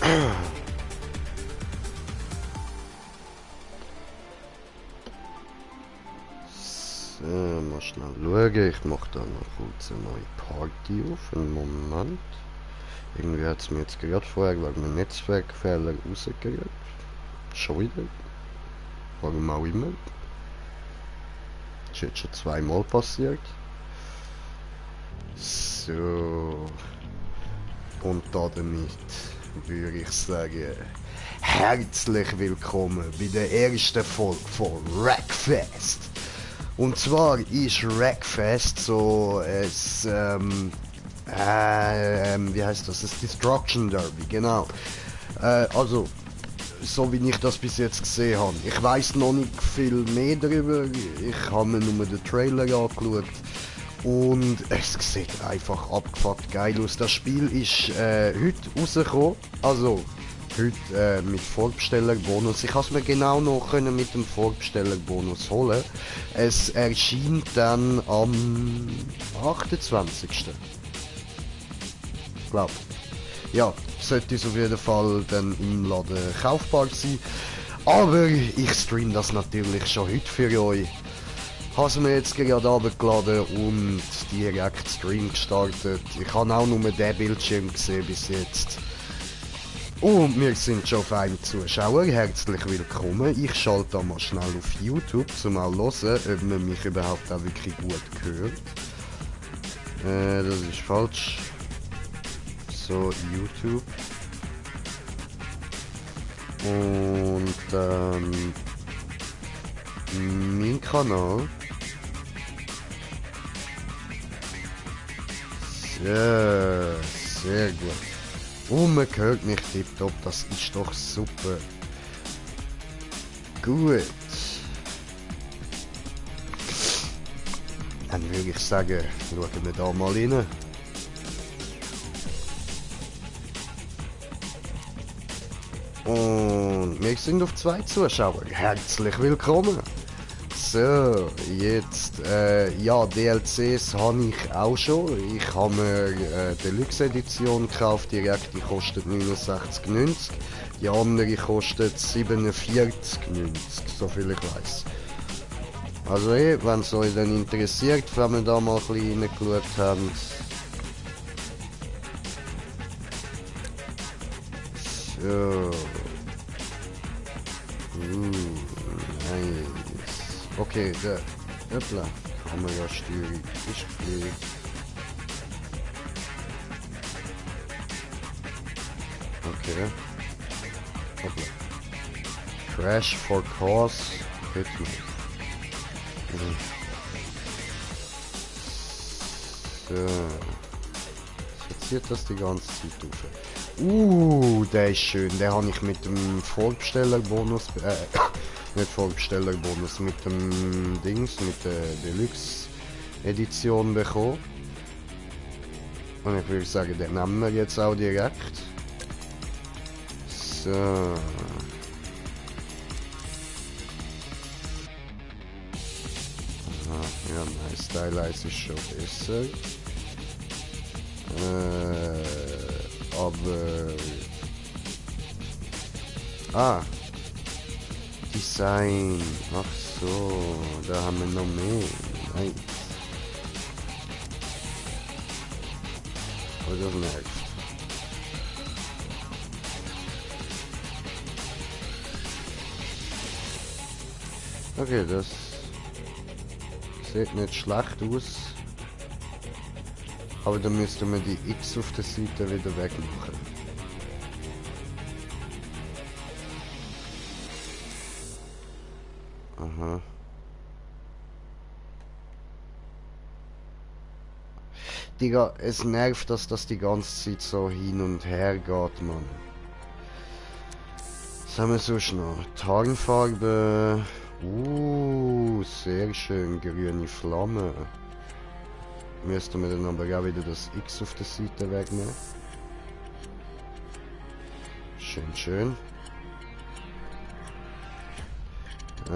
So, mal schnell schauen. Ich mache da noch kurz eine neue Party auf. Einen Moment. Irgendwie hat es mir jetzt gerade vorher wegen einem Netzwerkfehler rausgegeben. Schon wieder. Warum auch immer. Das ist jetzt schon zweimal passiert. So. Und damit würde ich sagen, herzlich willkommen bei der ersten Folge von Wreckfest. Und zwar ist Wreckfest so wie heißt das? Das Destruction Derby, genau. Also, so wie ich das bis jetzt gesehen habe. Ich weiß noch nicht viel mehr darüber. Ich habe mir nur den Trailer angeschaut. Und es sieht einfach abgefuckt geil aus. Das Spiel ist heute rausgekommen. Also, heute mit Vorbestellerbonus. Ich konnte es mir genau noch mit dem Vorbestellerbonus holen. Es erscheint dann am 28. Glaub. Ja, sollte es auf jeden Fall dann im Laden kaufbar sein. Aber ich stream das natürlich schon heute für euch. Habe es mir jetzt gerade runtergeladen und direkt Stream gestartet. Ich habe auch nur den Bildschirm gesehen bis jetzt. Und wir sind schon auf einem Zuschauer. Herzlich willkommen. Ich schalte da mal schnell auf YouTube, um mal zu hören, ob man mich überhaupt auch wirklich gut hört. Das ist falsch. So, YouTube. Und mein Kanal. Ja, sehr gut. Und man hört mich tipptopp, das ist doch super. Gut. Dann würde ich sagen, schauen wir da mal rein. Und wir sind auf 2 Zuschauer. Herzlich willkommen. So, jetzt, ja, DLCs habe ich auch schon. Ich habe mir Deluxe Edition gekauft, direkt, die kostet 69,90. Die andere kostet 47,90, soviel ich weiß. Also, wenn es euch dann interessiert, wenn wir da mal ein bisschen reingeschaut haben. So. Nice. Okay, der Öppler Kamerasteuerung ist gelegt. Okay. Hoppla. Crash for Cause. Hitman. So. Jetzt passiert das die ganze Zeit auf. Der ist schön. Den habe ich mit dem Vorbestellerbonus, nicht Vorbestellerbonus, mit dem Dings, mit der Deluxe Edition bekommen. Und ich würde sagen, den nehmen wir jetzt auch direkt. So. Aha, ja, mein Stylize ist schon besser. Aber... Design. Ach so, da haben wir noch mehr. Nice. Oh, das nervt. Okay, das sieht nicht schlecht aus. Aber dann müssten wir die X auf der Seite wieder wegmachen. Aha. Digga, es nervt, dass das die ganze Zeit so hin und her geht, Mann. Was haben wir sonst noch? Tarnfarbe. Sehr schön, grüne Flamme. Müssten wir dann aber auch wieder das X auf der Seite wegnehmen. Schön, schön. Dann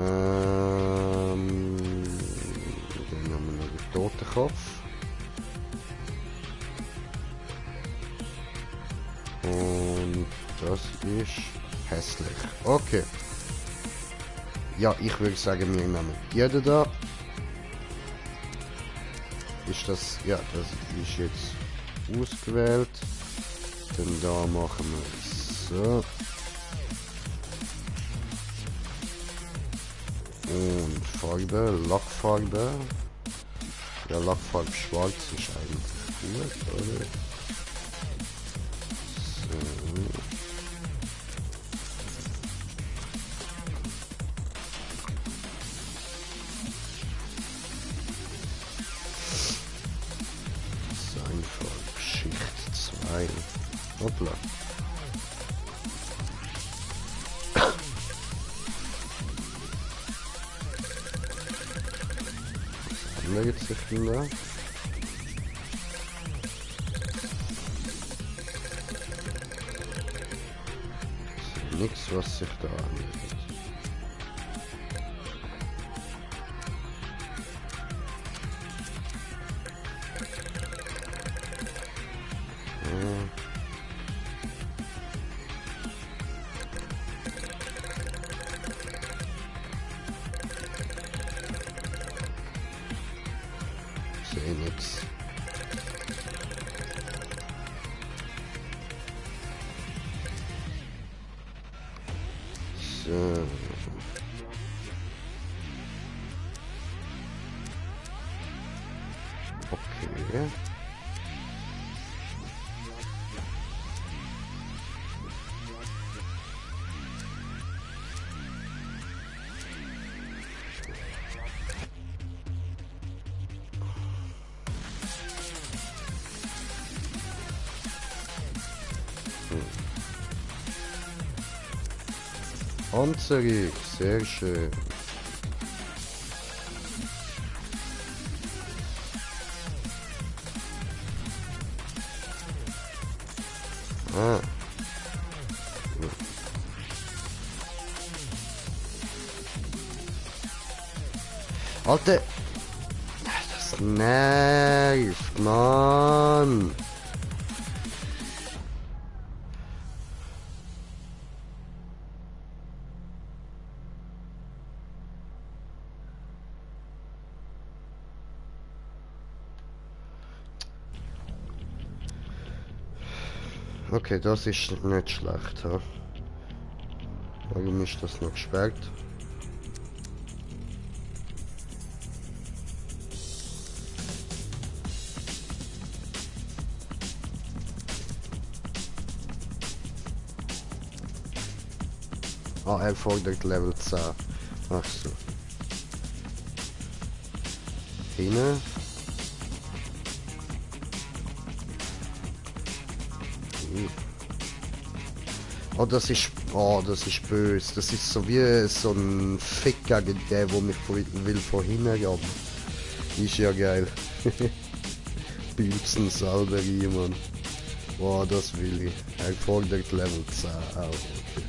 haben wir noch den Totenkopf. Und Das ist hässlich. Okay. Ja, ich würde sagen, wir nehmen die da. Ist das... Ja, das ist jetzt ausgewählt. Dann da machen wir so. Und Farbe, Lackfarbe. Ja, Lackfarbe schwarz ist eigentlich gut, oder? So. Seinfarbe, Schicht 2. Hoppla. Was ändert sich denn da? Nichts, was sich da anbietet. Sehe nichts. So. Okay. Panzerung, sehr schön. Ah. Alter! Das nervt, Mann! Okay, das ist nicht schlecht. Ha? Warum ist das noch gesperrt? Ah, er fordert Level 10. Ach so. Hinten. Oh, das ist böse. Das ist so wie so ein Fick gegen den, der mich will von hinten haben. Ist ja geil. Büchsen selber rein, Mann. Boah, das will ich. Er fordert Level 10. Oh, okay.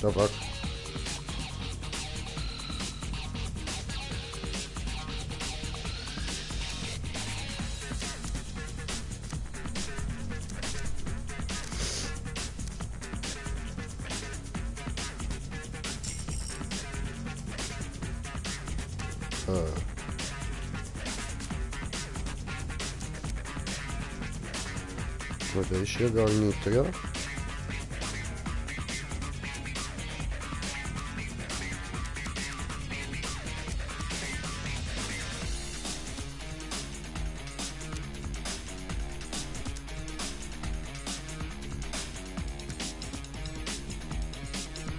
Tabak. Da ist ja gar nicht, ja?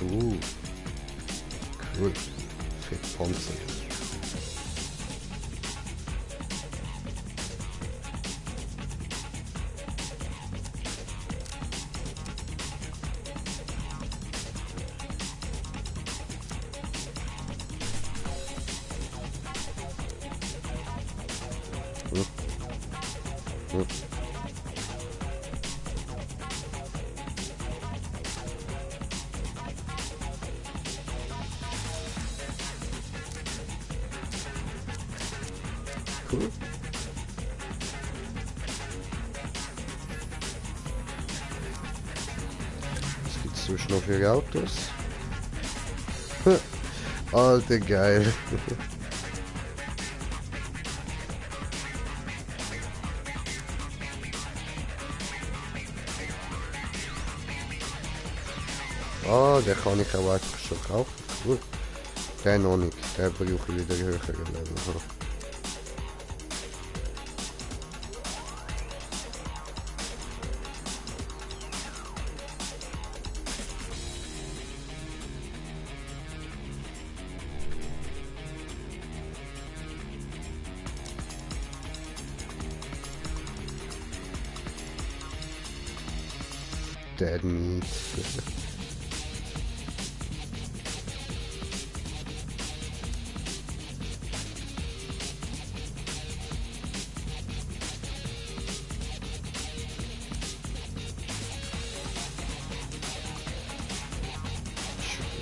Cool. Für Panzer. cool. Was gibt's sonst noch für Autos? Alter, geil. Ah, den kann ich auch einfach schon kaufen. Cool. Den noch nicht. Den brauche ich wieder höhere Level. Dead Meat.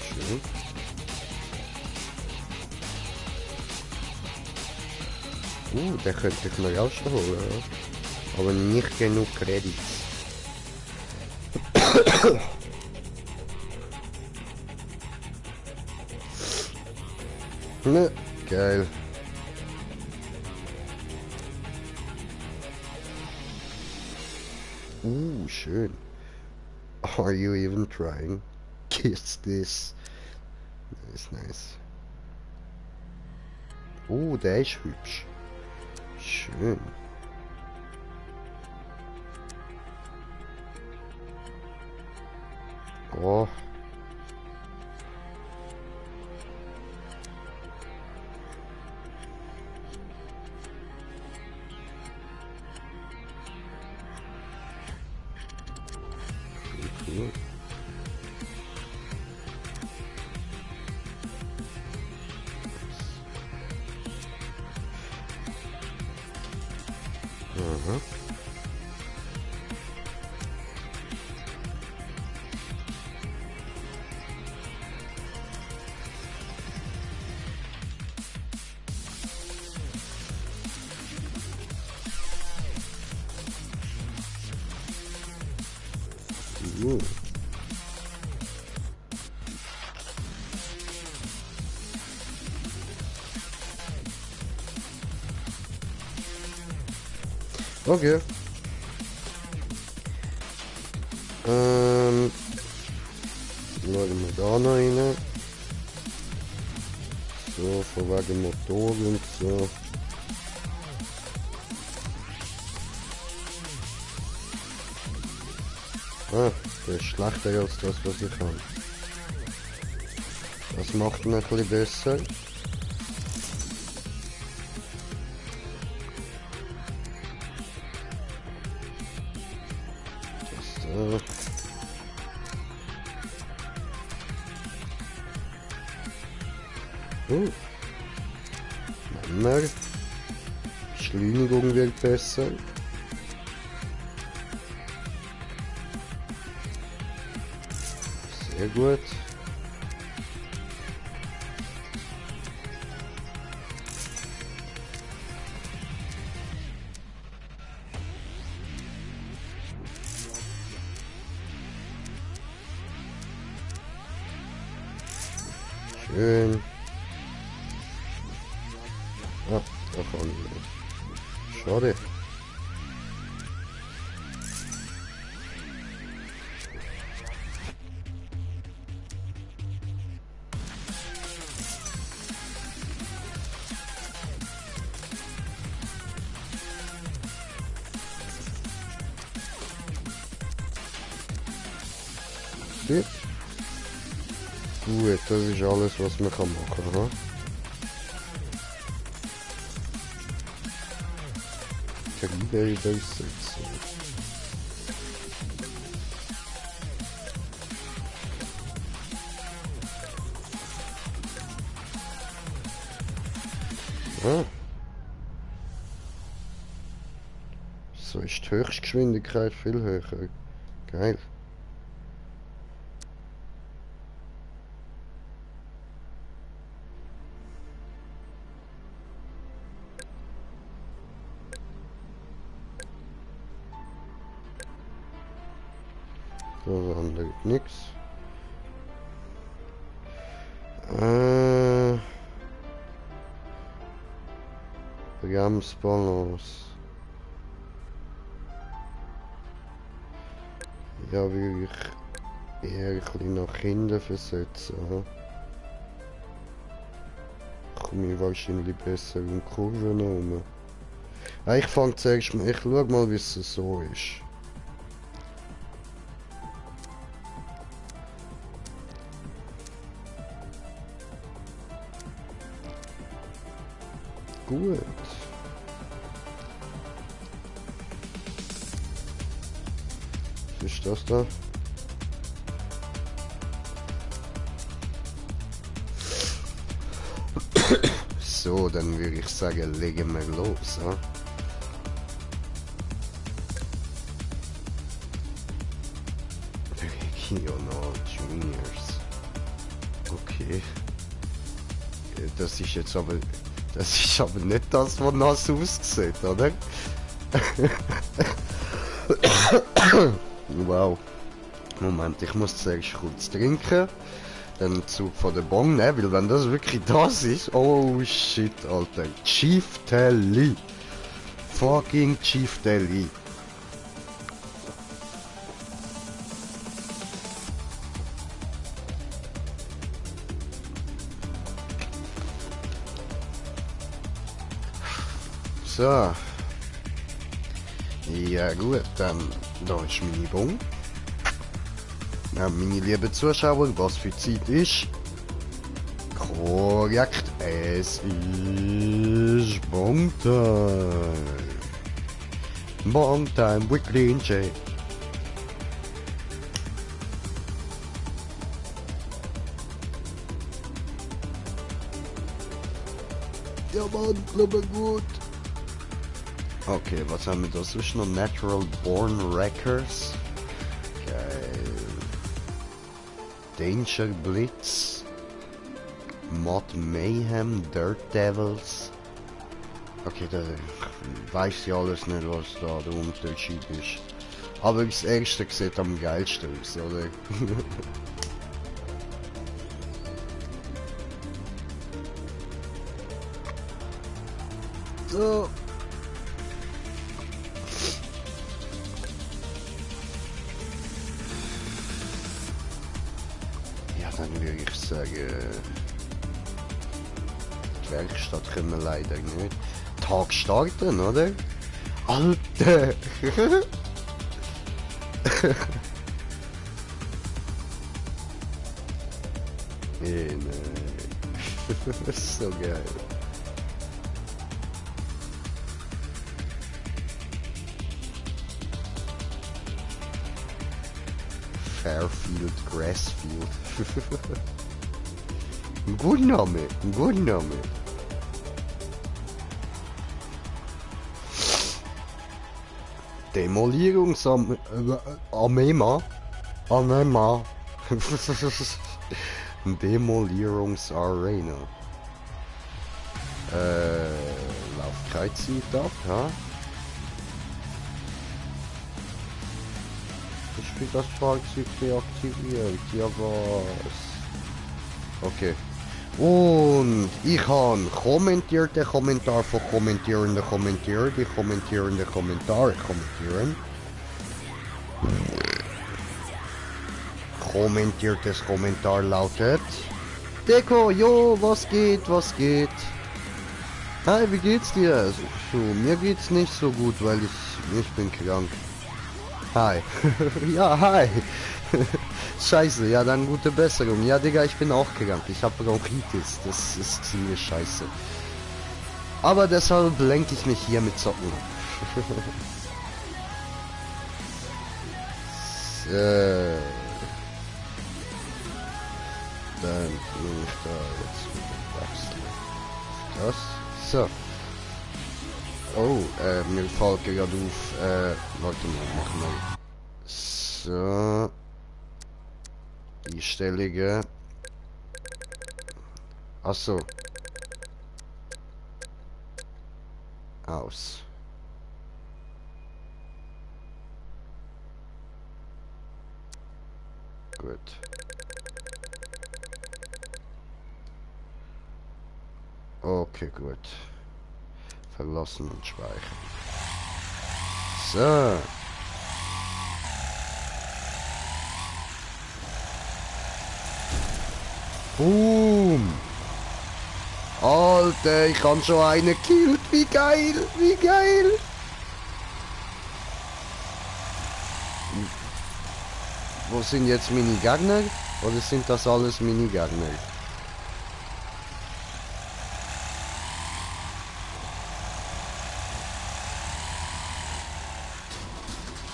Schön. Den könnte ich mir auch schon holen. Ja. Aber nicht genug Credits. Ne, geil. Schön. Are you even trying? Kiss this. Nice. Der ist hübsch. Schön. Oh. Cool. Aha. Okay. Schauen wir da noch rein. So, von wegen Motor und so. Der ist schlechter als das, was ich habe. Das macht ihn ein bisschen besser. So. Nehmen wir. Beschleunigung wird besser. Sehr gut. Schön. Ah, da kann ich nicht. Schade. Gut. Gut, das ist alles, was man machen kann. Karriere durchsetzen. So ist die Höchstgeschwindigkeit viel höher. Geil. Da wandert nix. Bremsbalance. Ja, will ich eher ein bisschen nach hinten versetzen. Aha. Komme ich wahrscheinlich besser in Kurven rum. Ja, ich fange zuerst mal, ich schau mal, wie es so ist. Gut. Was ist das da? So, dann würde ich sagen, legen wir los. Ja? Regional Juniors. Okay. Das ist jetzt aber... Das ist aber nicht das, was nass aussieht, oder? Wow. Moment, ich muss zuerst kurz trinken. Den Zug von der Bon, ne? Weil wenn das wirklich das ist... Oh shit, Alter. Chief Telly. Fucking Chief Telly. So. Ja gut, dann da ist meine Bon. Ja, meine lieben Zuschauer, was für Zeit ist? Korrekt, es ist Bon-Time. Bon-Time with Clean J. Ja Mann, glaube gut. Okay, was haben wir da sonst noch? Natural Born Wreckers. Geil. Danger Blitz. Mod Mayhem, Dirt Devils. Okay, da weiß ich alles nicht, was da der Unterschied ist. Aber das erste sieht am geilsten aus, oder? So. Dann würde ich sagen, die Werkstatt können wir leider nicht. Tag starten, oder? Alter! Ey, nein. Das ist so geil. Fairfield, Grassfield. Ein guter Name, ein guter Name. Demolierungsarmema. Armema. Demolierungsarena. Laufzeit zieht ab, ja. Ich bin das Fahrzeug deaktiviert, ja was? Okay. Und ich habe kommentierte Kommentar von kommentierenden Kommentaren, die kommentierende Kommentare kommentieren. Kommentiertes Kommentar lautet: Deko, jo, was geht, was geht? Hi, wie geht's dir? So, mir geht's nicht so gut, weil ich bin krank. Hi. Ja, hi. Scheiße, ja dann gute Besserung. Ja, Digga, ich bin auch krank. Ich habe Bronchitis. Das ist ziemlich scheiße. Aber deshalb lenke ich mich hier mit Zocken. So. Dann nehme ich da jetzt wechseln. Das. So. Oh, mir fällt gerade auf, warte mal, machen wir. So. Einstellungen. Achso. Aus. gut. Okay, gut. Verlassen und speichern. So. Boom. Alter, ich habe schon einen gekillt. Wie geil, wie geil. Wo sind jetzt meine Gegner? Oder sind das alles meine Gegner?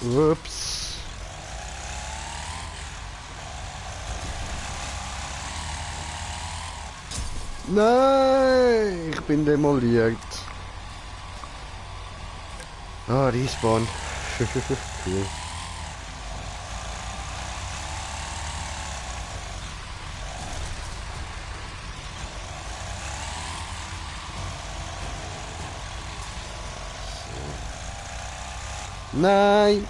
Ups. Nein, ich bin demoliert. Ah, Respawn. Cool. Nein!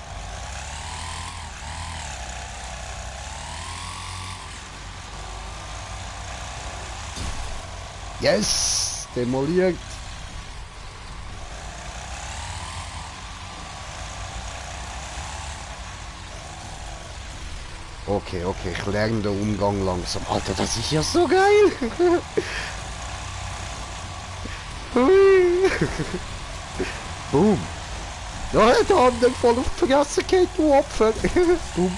Yes! Demoliert! Okay, okay, ich lerne den Umgang langsam. Alter, das ist ja so geil! Hui. Boom! Ja, da haben wir voll auf die Fresse geht, du Opfer! Boom!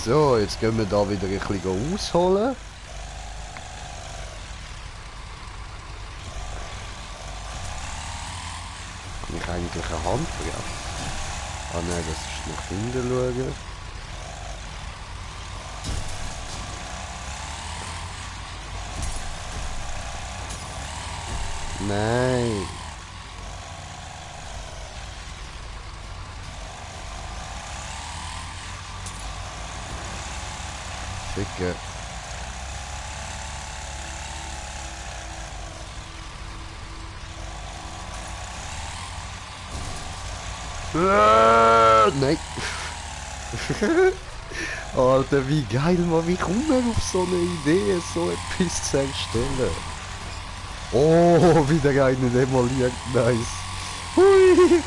So, jetzt gehen wir da wieder ein bisschen ausholen. Kann ich eigentlich eine Hand brauchen? Ah nein, das ist nach hinten schauen. Nein. Ficke. Nein. Alter, wie geil, man, wie kommt man auf so eine Idee, so etwas zu erstellen? Oh, wieder eine demoliert, nice. Hui.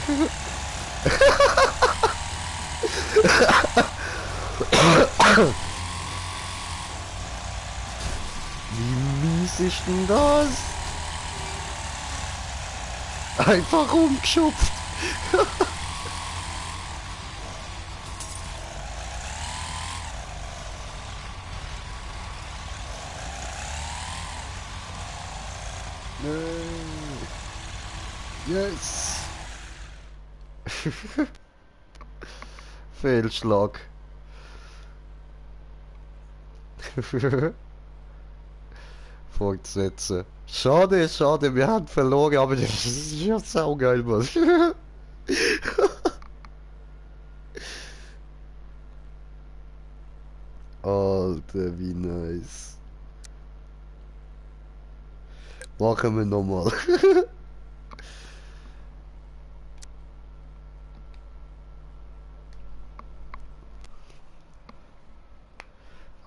Wie mies ist denn das? Einfach umgeschupft. Yes. Fehlschlag. Fortsetzen. Schade, schade, wir haben verloren, aber das ist ja saugeil, Mann. Alter, wie nice. Machen wir nochmal.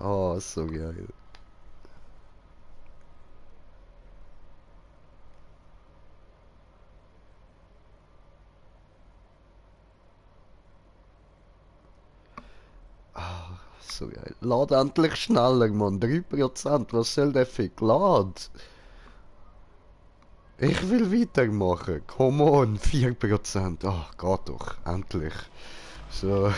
Oh, so geil. Ah, so geil. Lad endlich schneller, Mann. 3%, was soll der Fick? Lad! Ich will weitermachen. Come on, 4%. Ach, geht doch. Endlich. So.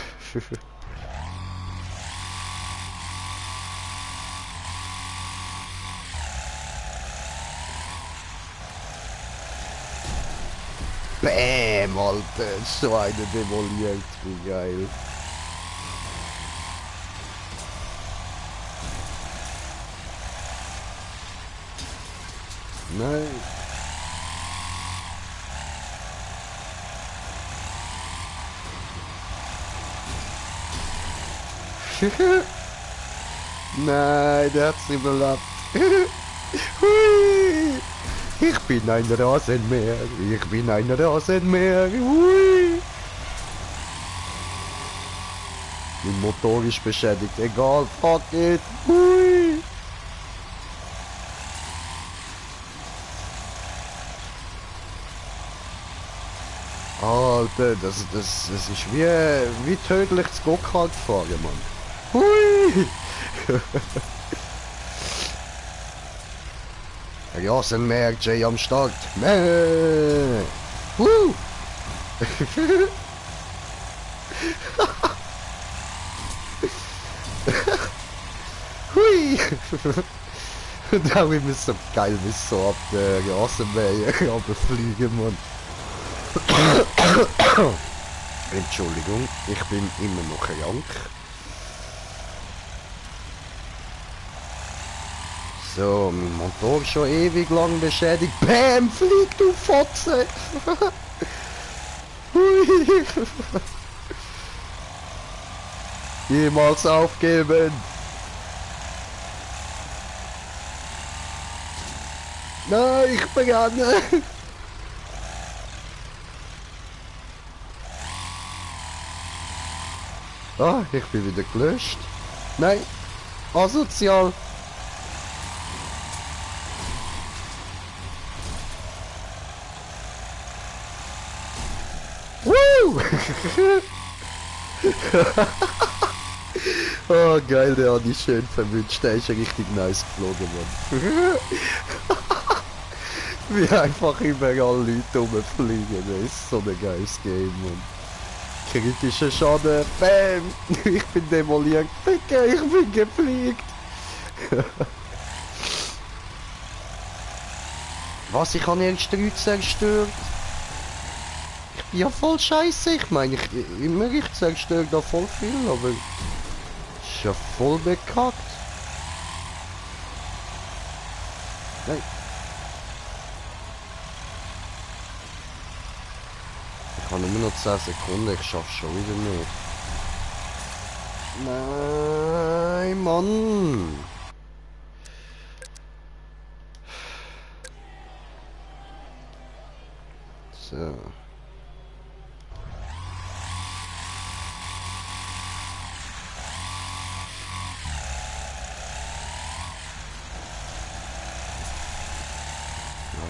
Bäm, Alter. So eine demoliert. Wie geil. Nein. Nein, der hat's überlebt. Hui. Ich bin ein Rasenmäher, ich bin ein Rasenmäher. Hui. Mein Motor ist beschädigt. Egal, fuck it. Hui. Alter, das ist wie tödlich zu Go-Kart fahren, Mann. Hui! Ja, sind mehr Jay am Start. Mäh! Hui! Da wir mir so geil wie so ab der Rasenmäher runterfliegen, Mann. Entschuldigung, ich bin immer noch krank. So, mein Motor ist schon ewig lang beschädigt. Bäm, flieg du Fotze! Hui! Niemals aufgeben! Nein, ich brenne! Ah, ich bin wieder gelöscht. Nein, asozial. Woo! Oh geil, der hat die schön verwünscht. Der ist ja richtig nice geflogen, Mann. Wie einfach überall Leute rumfliegen. Das ist so ein geiles Game, Mann. Kritischer Schaden. Bam! Ich bin demoliert. Ficke, ich bin gefliegt. Was? Ich habe erst 3 zerstört. Ich bin ja voll scheiße. Ich meine, ich zerstöre da voll viel, aber ist ja voll bekackt. Nein. Ich habe nur noch 10 Sekunden, ich schaff's schon wieder nicht. Nein, Mann! So.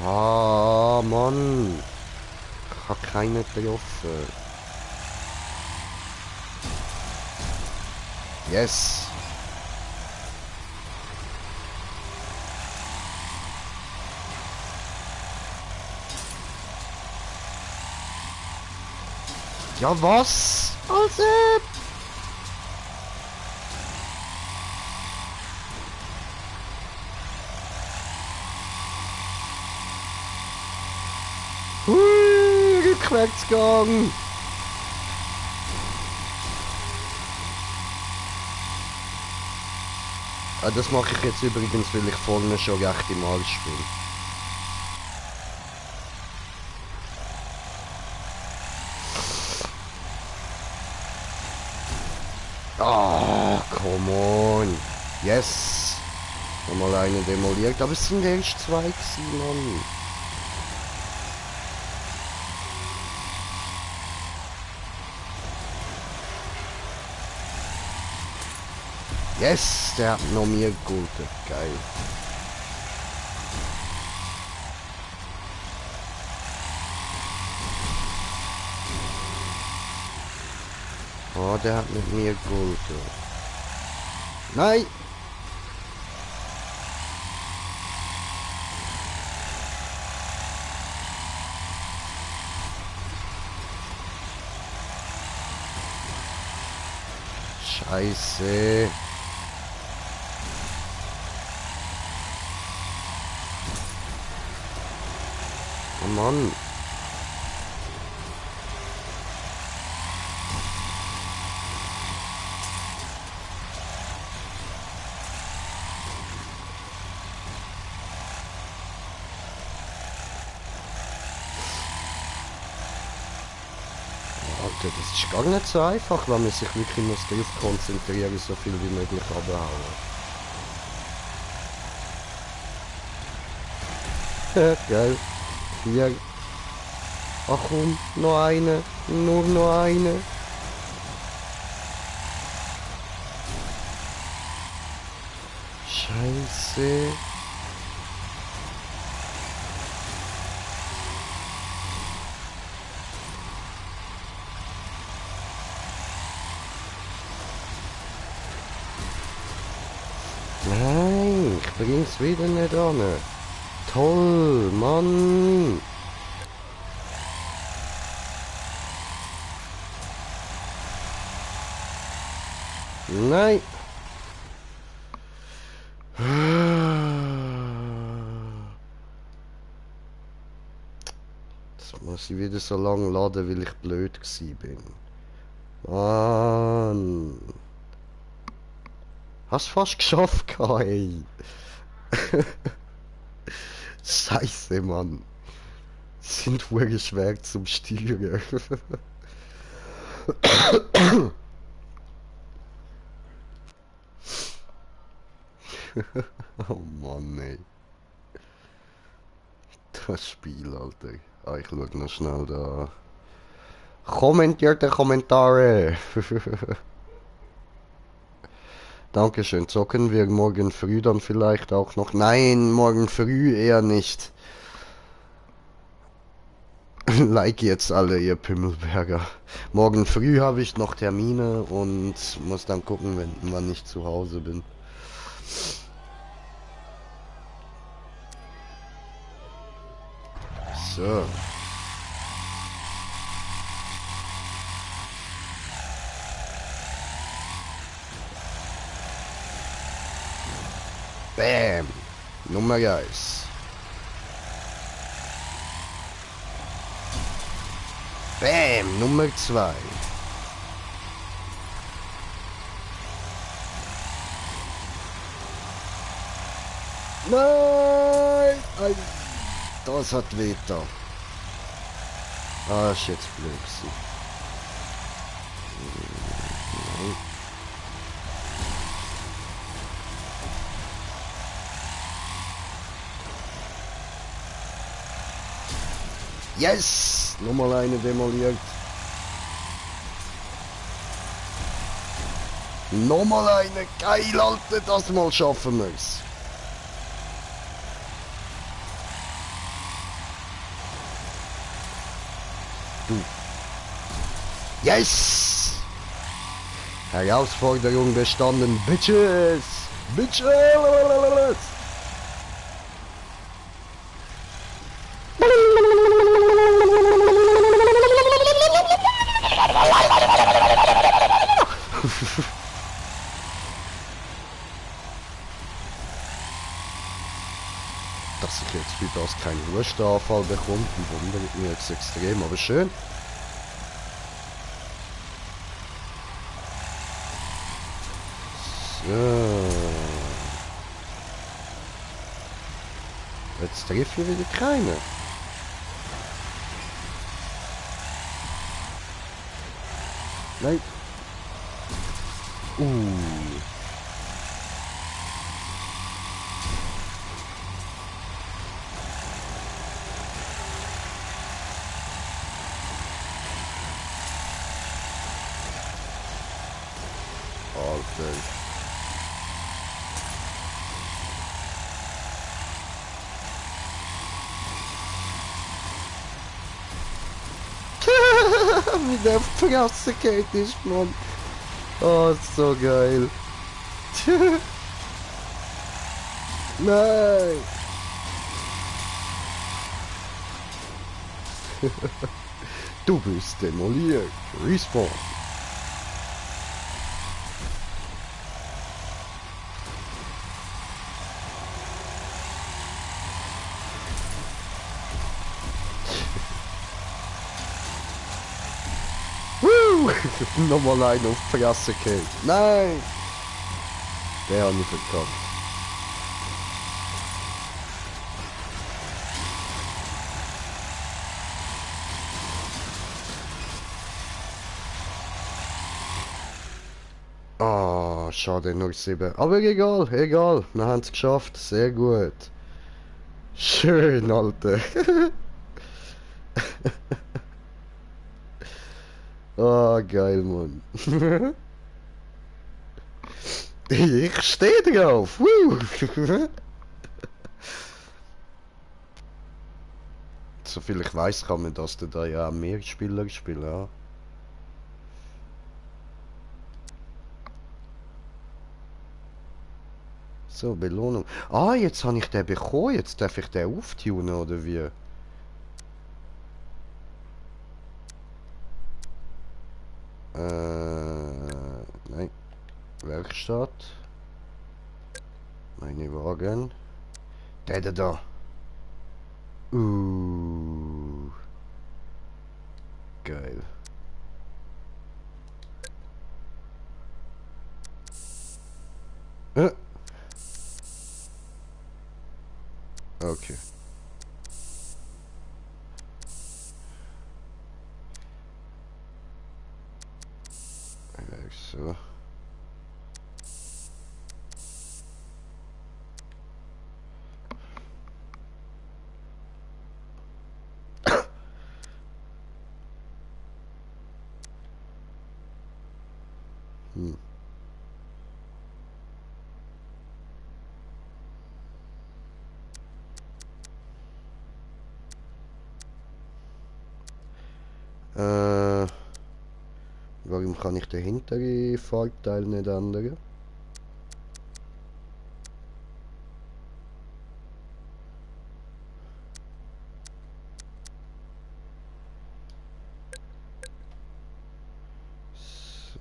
Ah, Mann! Ich habe keinen getroffen. Yes! Ja, was? Also. Hui, Rückwärtsgang. Ah, das mache ich jetzt übrigens, weil ich vorne schon recht im Arsch bin. Ah, come on. Yes. Nochmal eine demoliert, aber es sind erst 2 gewesen, Mann. Yes, der hat noch mehr gute. Geil. Oh, der hat mit mir gute. Nein! Scheiße. Oh Mann. Alter, das ist gar nicht so einfach, wenn man sich wirklich muss darauf konzentrieren, so viel wie möglich abhauen. Geil. 4. Ach komm, noch eine. Nur noch eine. Scheiße. Nein, ich bring's wieder nicht an. Toll, Mann. Nein. Jetzt muss ich wieder so lange laden, weil ich blöd gsi bin. Mann. Hast fast geschafft, Kai. Scheiße, Mann. Sind wirklich schwer zum Steuern. Oh Mann, ey. Das Spiel, Alter. Ah, ich schau noch schnell da. Kommentierte Kommentare. Dankeschön. Zocken wir morgen früh dann vielleicht auch noch? Nein, morgen früh eher nicht. Like jetzt alle, ihr Pimmelberger. Morgen früh habe ich noch Termine und muss dann gucken, wann ich zu Hause bin. So. Bam. Nummer 1. Bam. Nummer 2. Nein. Ei. Das hat weh da. Ah, ist jetzt blöd gewesen. Nein. Yes! Nochmal eine demoliert. Nochmal eine. Geil, Alter, das mal schaffen wir's. Du. Yes! Herausforderung bestanden, Bitches! Bitches! Dass ich jetzt für das keinen Ruhestanfall bekomme, wundert mich jetzt extrem, aber schön. So. Jetzt treffe ich wieder keine. Nein. Alter. Wie der Fresse geht ist, Mann. Oh, so geil. Nein. Du bist demoliert. Respawn. Nochmal einen auf die Fresse geht. Nein! Der hat nicht verkackt. Ah, schade, nur 7. Aber egal, egal. Wir haben es geschafft. Sehr gut. Schön, Alter. Ah, geil, Mann. Ich stehe drauf. Woo. Soviel ich weiß, kann man das da ja auch mehr Spieler spielen. Ja. So, Belohnung. Ah, jetzt habe ich den bekommen. Jetzt darf ich den auftunen, oder wie? Nein. Werkstatt. Meine Wagen. Der da. Geil. Okay. So. Hm. Warum kann ich den hinteren Fahrteil nicht ändern?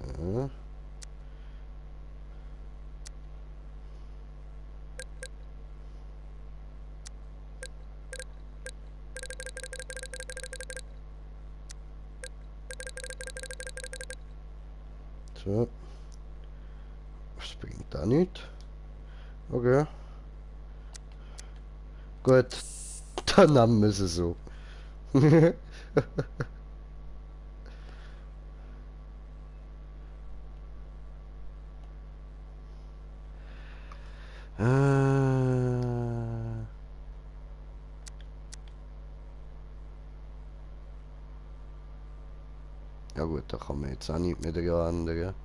So. So. Das bringt auch nicht. Okay. Gut. Dann nehmen wir sie so. Ja gut, da kann man jetzt auch nicht mehr dran ändern.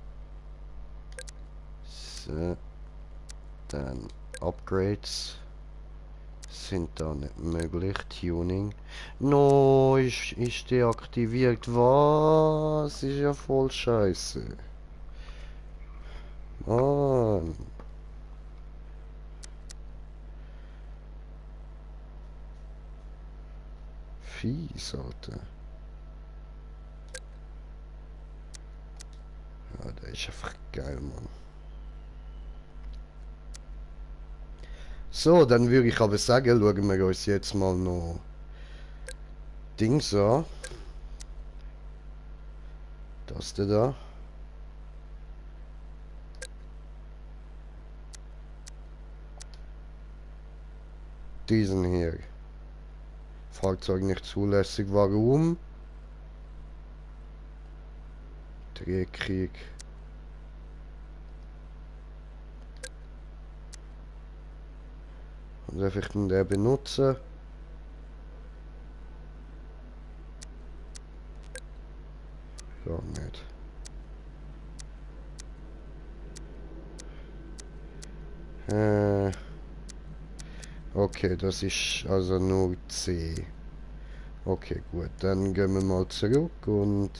So. Dann Upgrades. Sind da nicht möglich. Tuning. No, ist deaktiviert. Was? Ist ja voll scheiße. Mann. Fies, Alter. Ja, der ist einfach geil, Mann. So, dann würde ich aber sagen, schauen wir uns jetzt mal noch Dings an. Das da. Diesen hier. Fahrzeug nicht zulässig. Warum? Drehkrieg. Und darf ich den benutzen? Gar nicht. Okay, das ist also nur C. Okay, gut. Dann gehen wir mal zurück und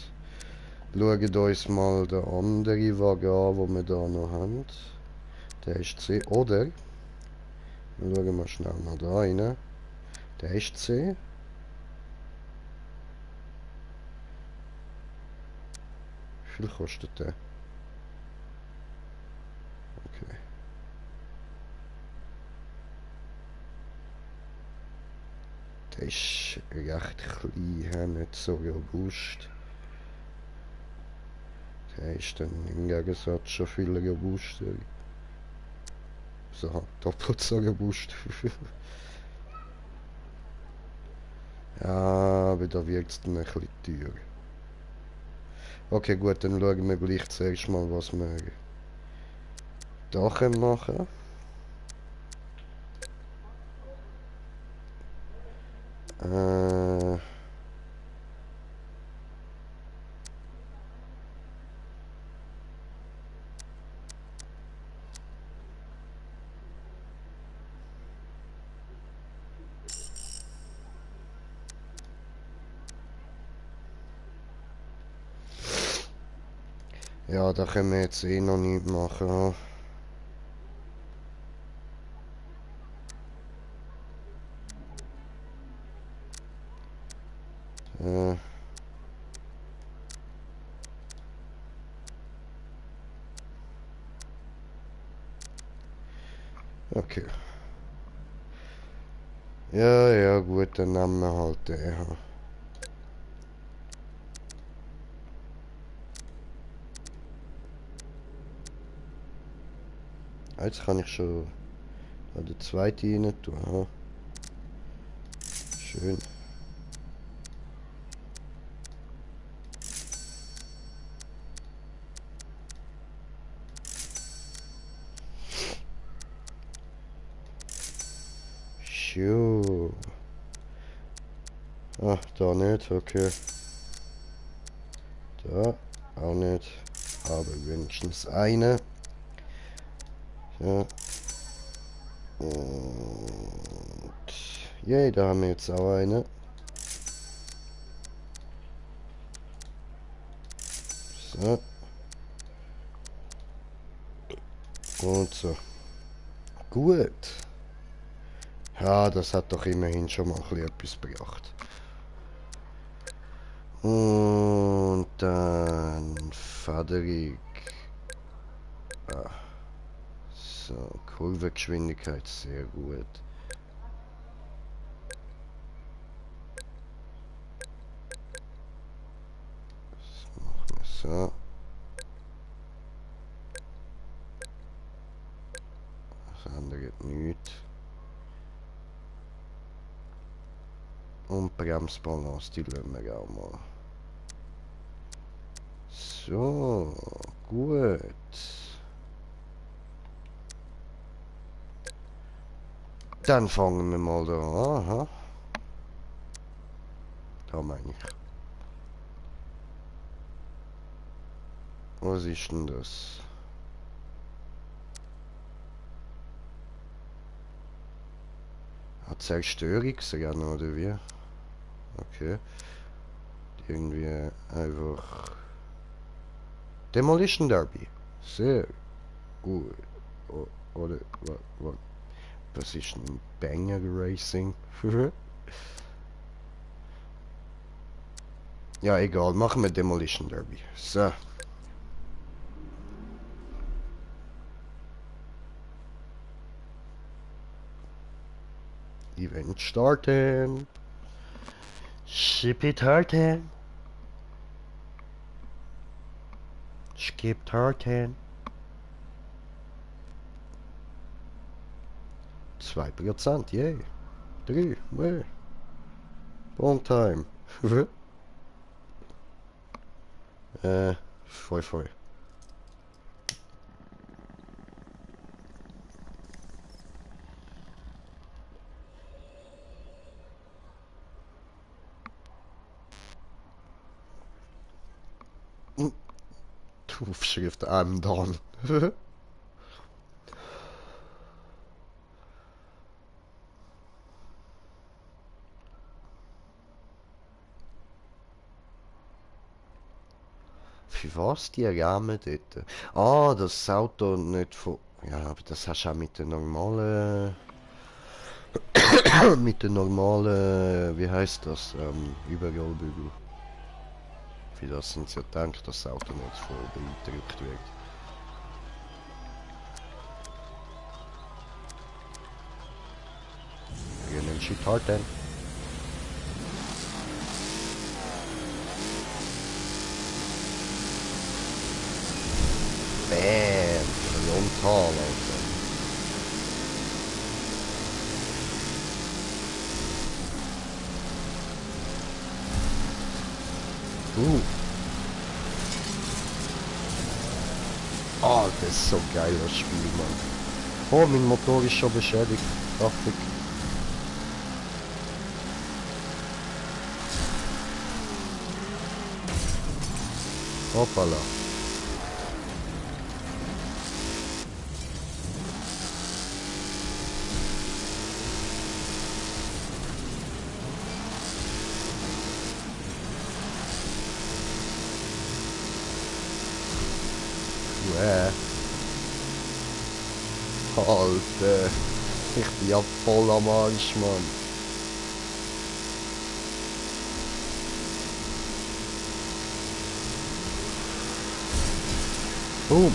schauen uns mal den anderen Wagen an, den wir da noch haben. Der ist C. Oder, wir schauen mal schnell noch da rein. Der ist C. Wie viel kostet der? Okay. Der ist recht klein, nicht so robust. Der ist dann im Gegensatz schon viel robuster. So, doppelt so robust. Ja, aber da wird es dann ein bisschen teuer. Okay, gut, dann schauen wir gleich zuerst mal, was wir da machen können. Ja, da können wir jetzt eh noch nicht machen. Äh. Okay. Ja, ja, gut, dann nehmen wir halt den. Jetzt kann ich schon den zweiten rein tun. Ha? Schön. Schön. Ah, da nicht, okay. Da auch nicht. Aber wenigstens eine. Ja. Und yay, da haben wir jetzt auch eine. So. Und so. Gut. Ja, das hat doch immerhin schon mal ein bisschen etwas gebracht. Und dann Faderig. Ah. So, Kurvengeschwindigkeit, sehr gut. Das machen wir so. Das andere geht nicht. Und Bremsbalance, die lassen wir auch mal. So, gut. Dann fangen wir mal da an. Aha. Da meine ich. Was ist denn das? Hat Zerstörungsrennen oder wie? Okay. Irgendwie einfach. Demolition Derby. Sehr gut. Oder was ist ein Banger Racing? Ja, egal. Machen wir Demolition Derby. So. Event starten. Ship it starten. Skip starten. 2%, yay. 3, way. Long time. 5. Aufschrift I'm done. Für was die Rahmen dort? Ah, das Auto nicht von... Ja, aber das hast du auch mit den normalen... mit den normalen... Wie heißt das? Überrollbügel. Für das sind sie ja gedacht, dass das Auto nicht voll beeindruckt wird. Rennen Sie tarten. Bam! Frontal, Alter. Ah, das ist so geil, das Spiel, Mann. Oh, mein Motor ist schon beschädigt. Traffic. Hoppala. Alter, ich bin ja voll am Arsch, Mann. Boom.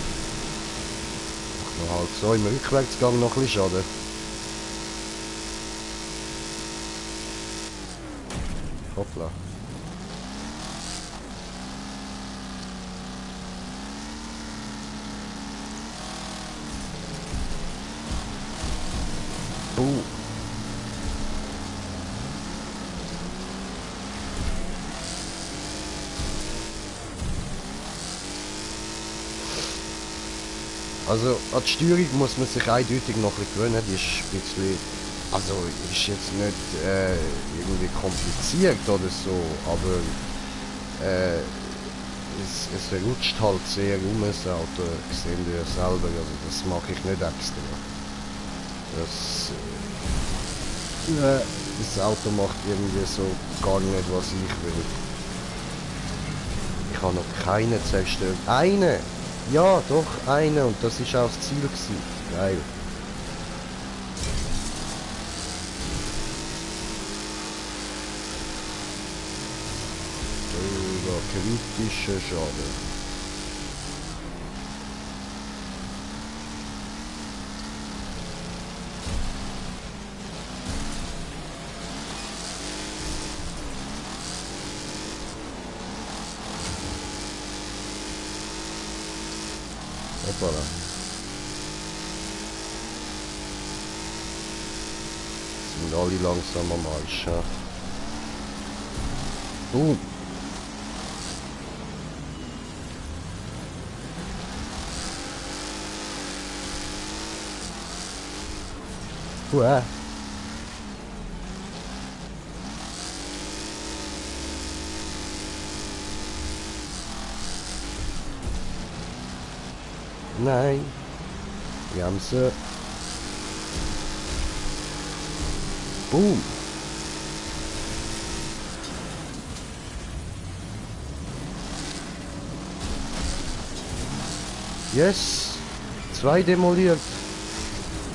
Mach noch halt so im Rückwärtsgang noch ein bisschen Schaden. Hoppla. Boom. Also an die Steuerung muss man sich eindeutig noch ein bisschen gewöhnen, die ist ein bisschen, also ist jetzt nicht irgendwie kompliziert oder so, aber es rutscht halt sehr um das Auto, sehen wir ja selber, also das mache ich nicht extra. Das Auto macht irgendwie so gar nicht, was ich will. Ich habe noch keine zerstört. Eine! Ja, doch, eine. Und das ist auch das Ziel gewesen. Geil. Kritischer Schaden. Hoppala. Sind alle langsam am Arsch. Ja. Boom. Uah. Nein. Wir haben sie. Boom. Yes. 2 demoliert.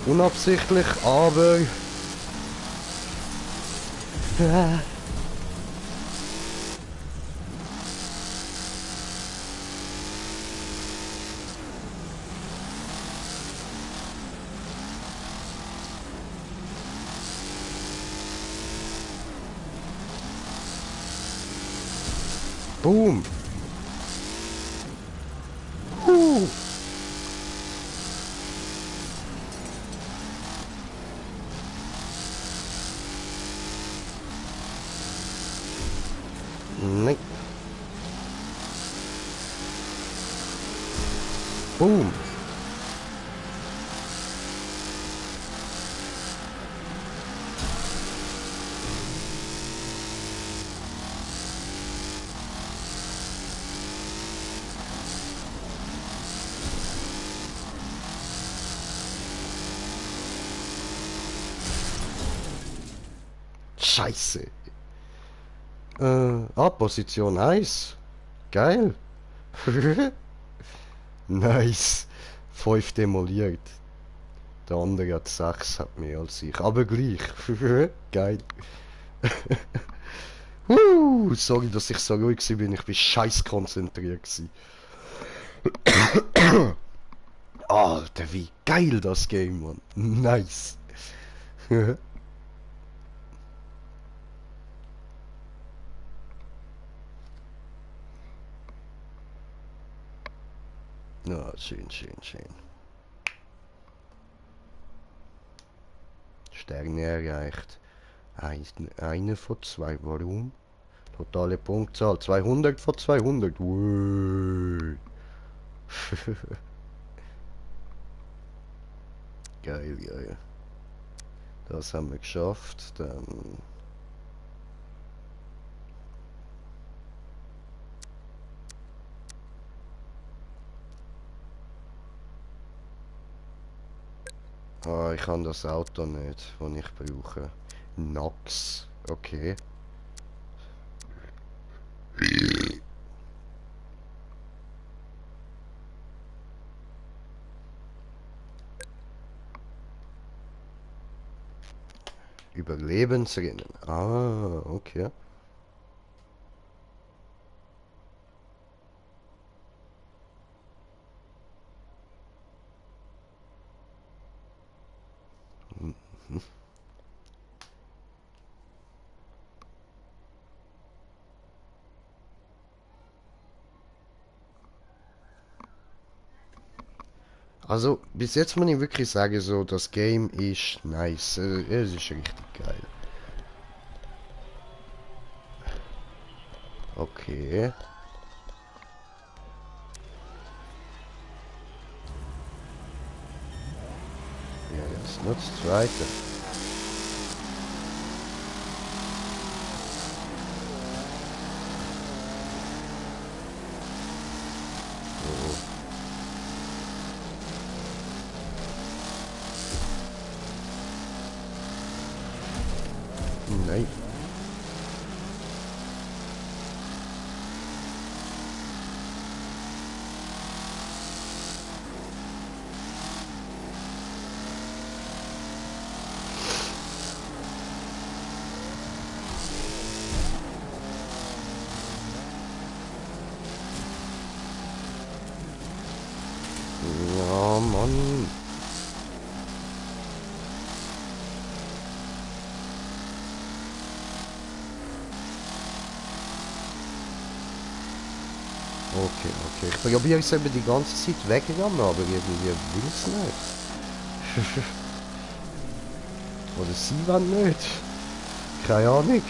Unabsichtlich, aber... Boom. Nein. Boom. Scheiße. Position 1. Geil. Nice. 5 demoliert. Der andere hat 6, hat mehr als ich. Aber gleich. Geil. Sorry, dass ich so ruhig war. Ich bin scheiß konzentriert gewesen. Alter, wie geil das Game, Mann. Nice. Ja, schön, schön, schön. Sterne erreicht. Eine von 2. Warum? Totale Punktzahl. 200 von 200. Geil, geil. Das haben wir geschafft. Dann... ich habe das Auto nicht, das ich brauche. Nox. Okay. Überlebensrennen. Ah, okay. Also, bis jetzt muss ich wirklich sagen, so, das Game ist nice. Es ist richtig geil. Okay. Ja, jetzt nur das zweite. Oh, nein. Ja, Mann. Okay, okay. Ich probiere es eben die ganze Zeit weggegangen, aber irgendwie will es nicht. Oder sie wollen nicht. Keine Ahnung.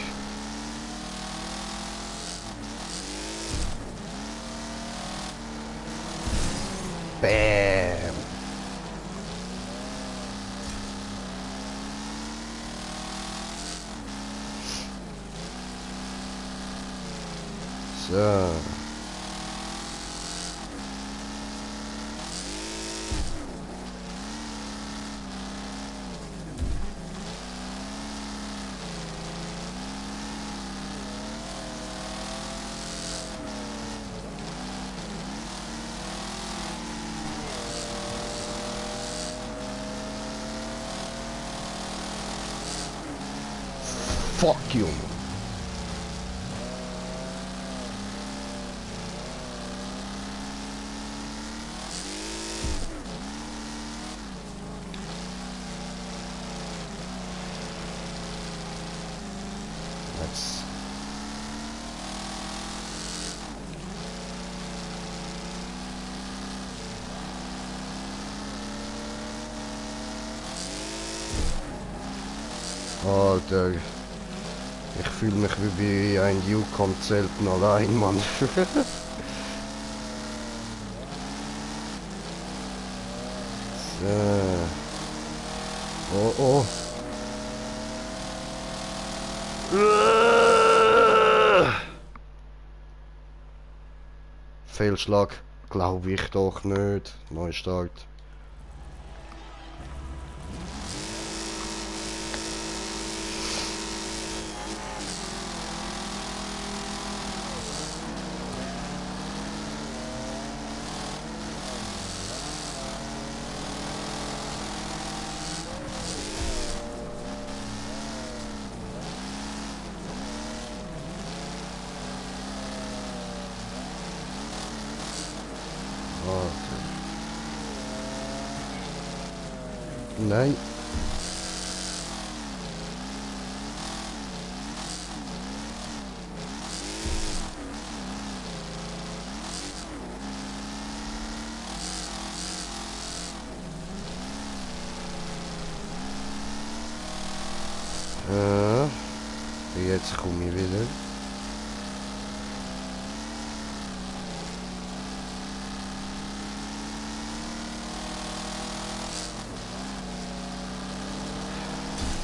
Bäm. So. Fuck you. Let's. Alter. Ich fühle mich wie bei ein Yukon-Zelten allein, Mann. So. Oh, oh. Fehlschlag. Glaube ich doch nicht. Neustart. Okay. Nein. Jetzt komme ich wieder.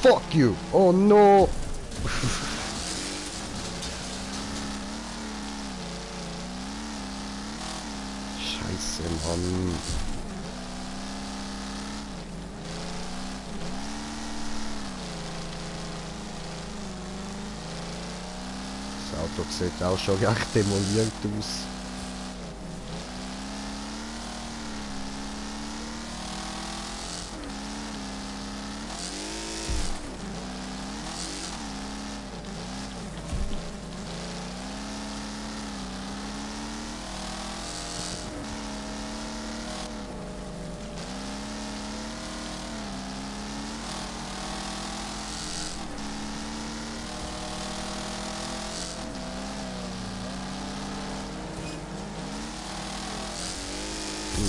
Fuck you! Oh no! Scheiße, Mann. Das Auto sieht auch schon recht demoliert aus.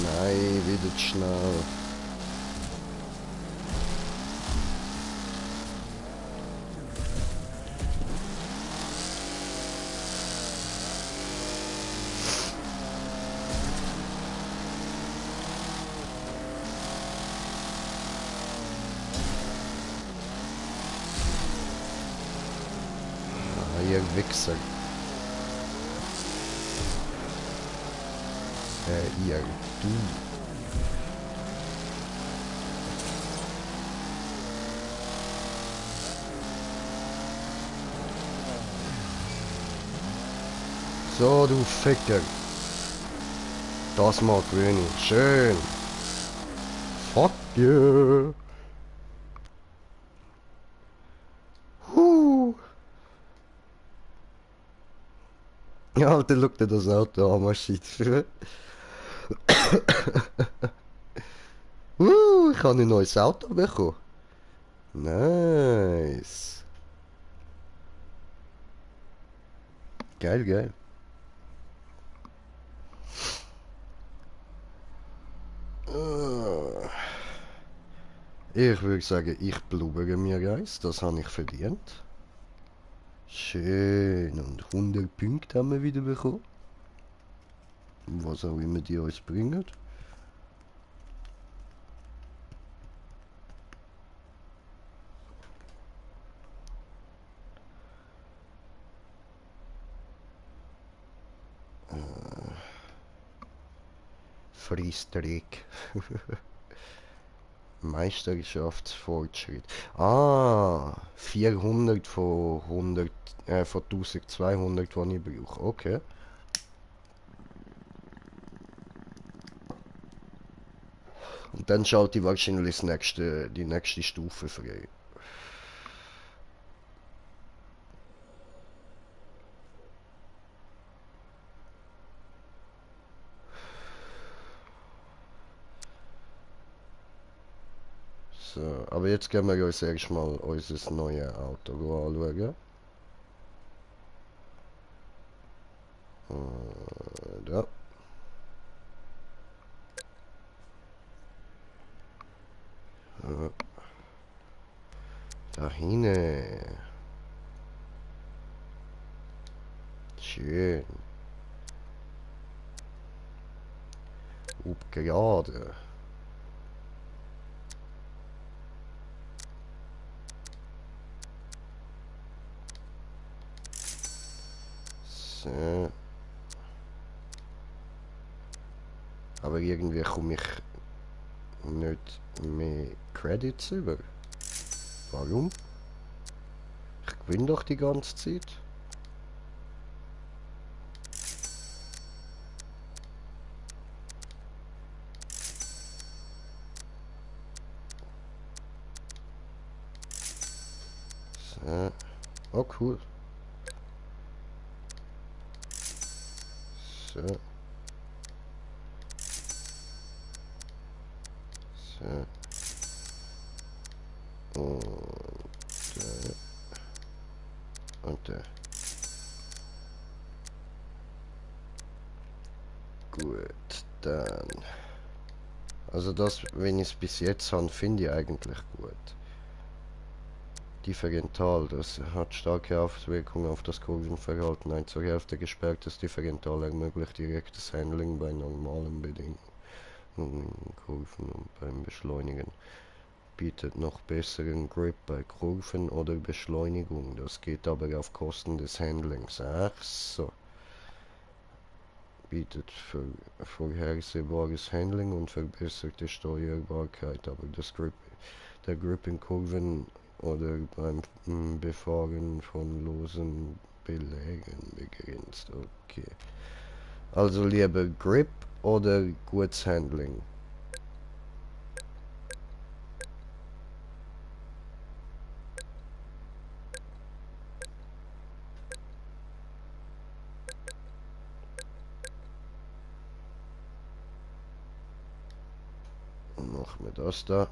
Nein, wieder zu schnell. Ah, ihr Wichser. Ihr, du. So, du Ficker. Das mal grün. Schön. Fuck you. Ja, Alter, schau dir das Auto an, Maschine. Ich habe ein neues Auto bekommen. Nice. Geil, geil. Ich würde sagen, ich blubere mir eins. Das habe ich verdient. Schön. Und 100 Punkte haben wir wieder bekommen. Was auch immer die uns bringen. Freistreck. Meisterschaftsfortschritt. Ah, 400 von 100, von 1200, die ich brauche. Okay. Und dann schalte ich wahrscheinlich die nächste Stufe frei. So, aber jetzt gehen wir uns erstmal unser neues Auto anschauen. Da. Da hinten. Schön. Up gerade. So. Aber irgendwie komme ich nicht mehr Credits über. Warum? Ich gewinne doch die ganze Zeit. So. Oh, cool. So. So. Und gut, dann. Also das, wenn ich es bis jetzt habe, finde ich eigentlich gut. Differental, das hat starke Auswirkungen auf das Kurvenverhalten. Ein zur Hälfte gesperrtes Differental ermöglicht direktes Handling bei normalen Bedingungen in Kurven und beim Beschleunigen. Bietet noch besseren Grip bei Kurven oder Beschleunigung. Das geht aber auf Kosten des Handlings. Ach so. Bietet vorhersehbares Handling und verbesserte Steuerbarkeit, aber der Grip in Kurven oder beim Befahren von losen Belägen begrenzt. Okay. Also lieber Grip oder gutes Handling. Und machen wir das da.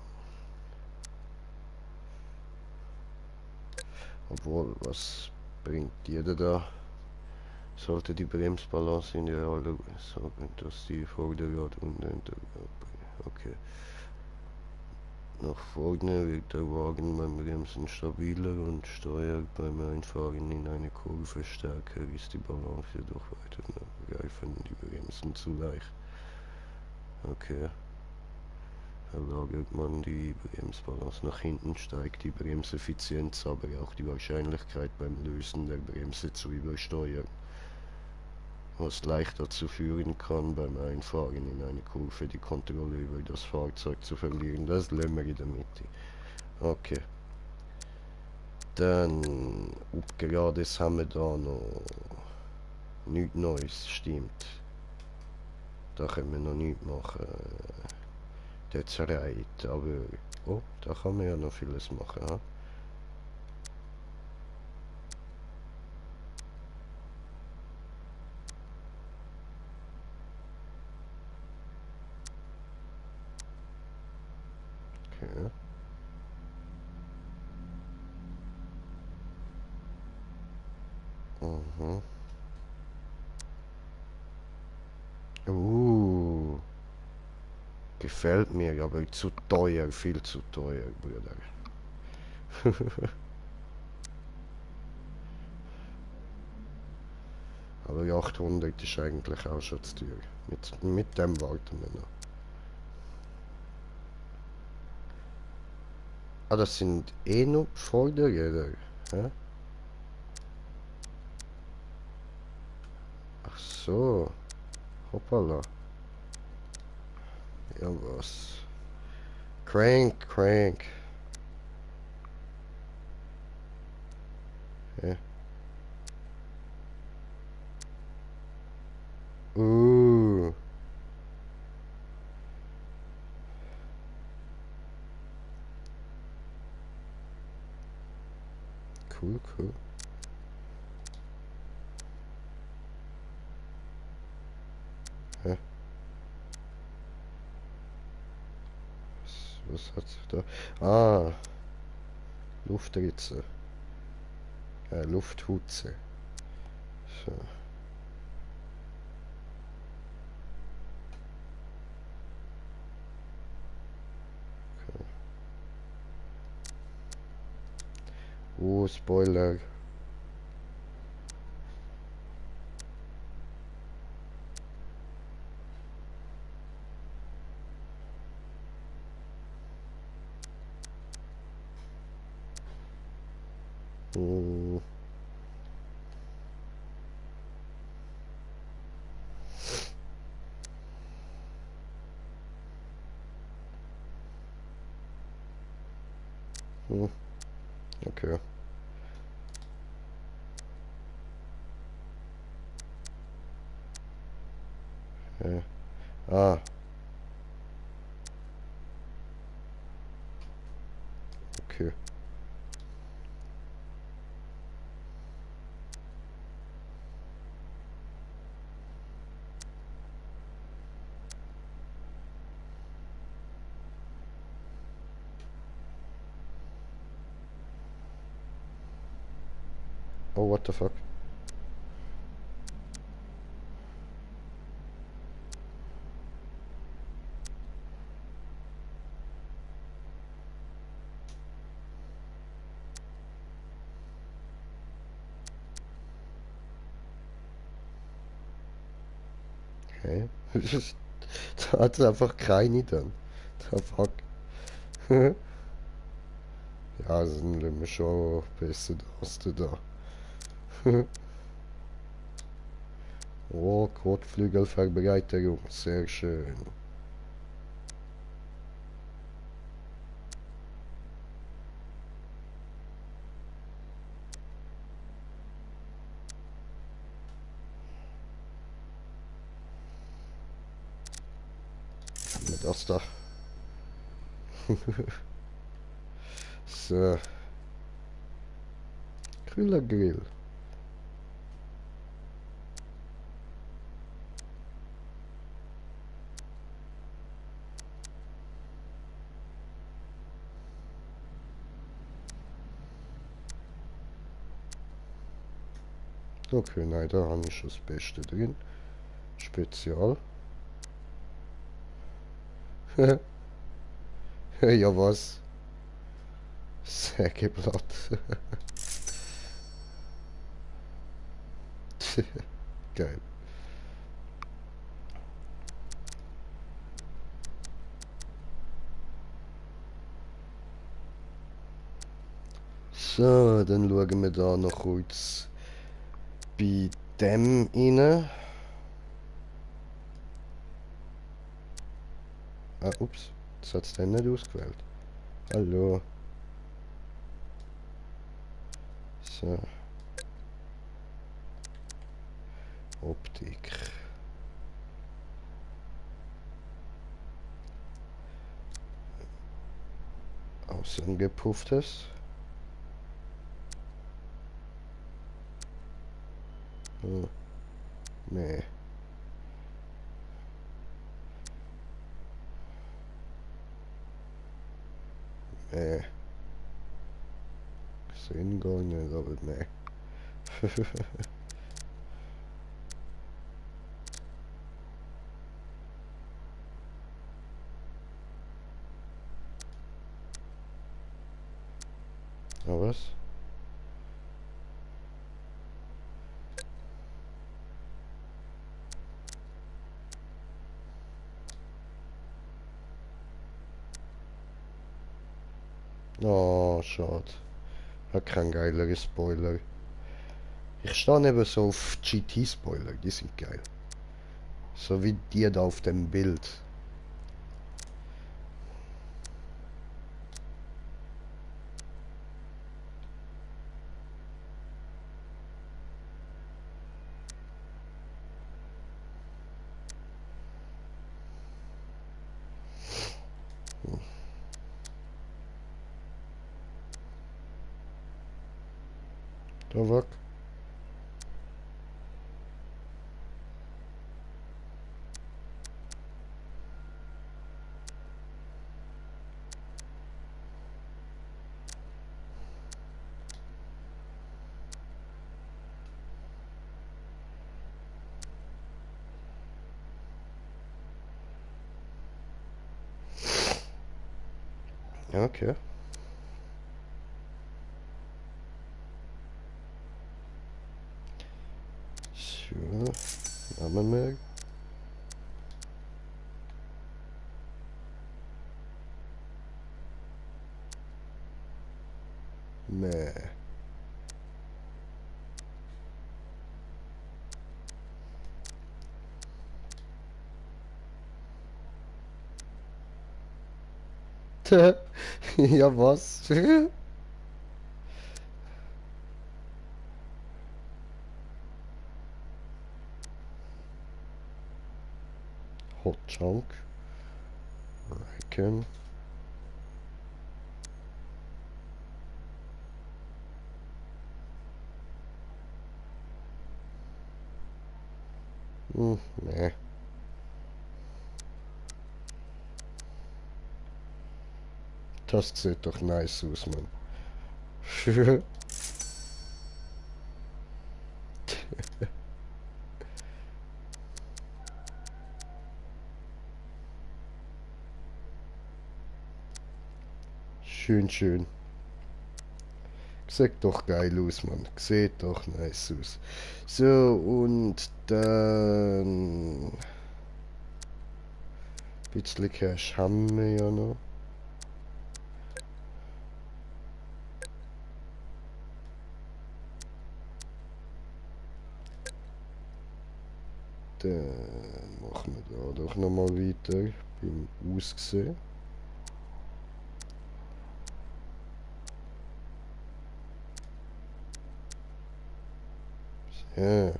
Obwohl, was bringt jeder da? Sollte die Bremsbalance in der Rolle sorgen, dass die Vorderrad und okay. Nach vorne wird der Wagen beim Bremsen stabiler und steuert beim Einfahren in eine Kurve stärker, ist die Balance jedoch weiter greifen die Bremsen zu leicht. Okay. Verlagert man die Bremsbalance nach hinten, steigt die Bremseffizienz, aber auch die Wahrscheinlichkeit beim Lösen der Bremse zu übersteuern, was leicht dazu führen kann, beim Einfahren in eine Kurve die Kontrolle über das Fahrzeug zu verlieren. Das lernen wir in der Mitte. Okay. Dann, ob gerades haben wir da noch nichts Neues, stimmt. Da können wir noch nichts machen. Der zerreit, aber... Oh, da kann man ja noch vieles machen, ha? Okay. Mhm. Gefällt mir, aber zu teuer, viel zu teuer, Bruder. Aber 800 ist eigentlich auch schon zu teuer. Mit dem warten wir noch. Ah, das sind eh noch Vorderräder. Hä? Ach so. Hoppala. Ja, was? Crank. Ja. Uh. Cool. Hä? Was hat sich da... Ah, Luftritze. Lufthutze. So. Oh, Spoiler. Hm. Hm. Okay. Ah, okay. Oh, what the fuck? Hä? Da hat es einfach keine dann. Da fuck. Ja, dann sind wir schon besser als du da. Oh, Kotflügelverbreiterung. Sehr schön. Mit das da. So. Griller. Okay, nein, da habe ich schon das Beste drin. Spezial. Ja, was? Sägeblatt. Geil. So, dann schauen wir da noch kurz bei dem rein. Ah, ups. Das hat es dann nicht ausgewählt. Hallo. So. Optik. Außengepufftes. Hm. Nee. Nee. Gesehen gar nicht, aber nee. Ah, was? Oh, schade. Hat kein geilerer Spoiler. Ich stehe eben so auf GT-Spoiler, die sind geil. So wie die da auf dem Bild. Da war. Ja, okay. So, Namen mehr. Nee. Ja, was? Hot Chunk. Icon. Nee. Das sieht doch nice aus, Mann. Schön, schön. Sieht doch geil aus, Mann. Sieht doch nice aus. So, und dann... Ein bisschen Cash haben wir ja noch. Dann machen wir da doch nochmal weiter beim Aussehen. Ja.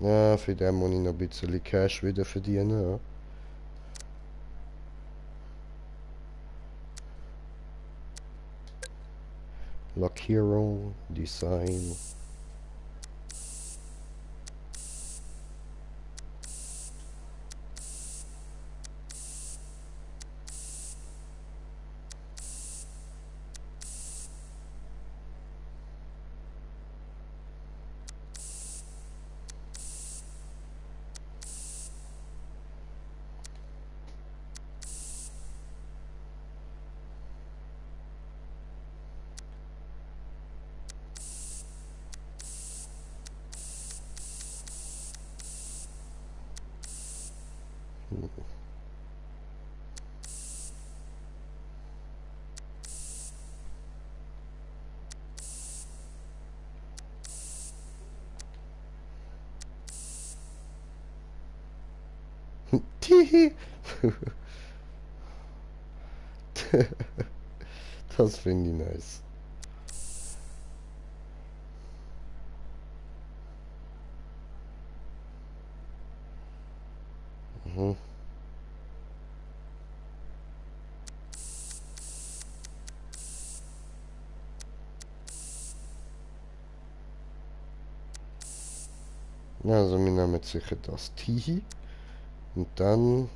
Ja, für den muss ich noch ein bisschen Cash wieder verdienen. Ja. Lackierung, Design. Tihi. Das finde ich nice. Mhm. Also wir nehmen jetzt sicher das Tihi. Und dann...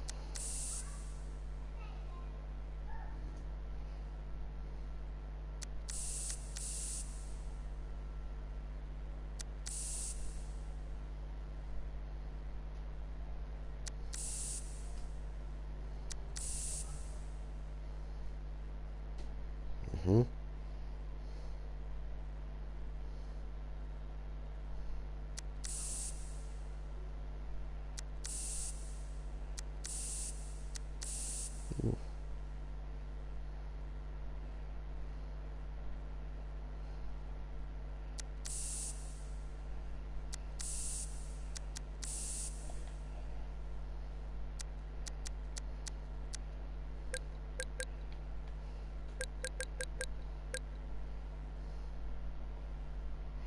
Mhm.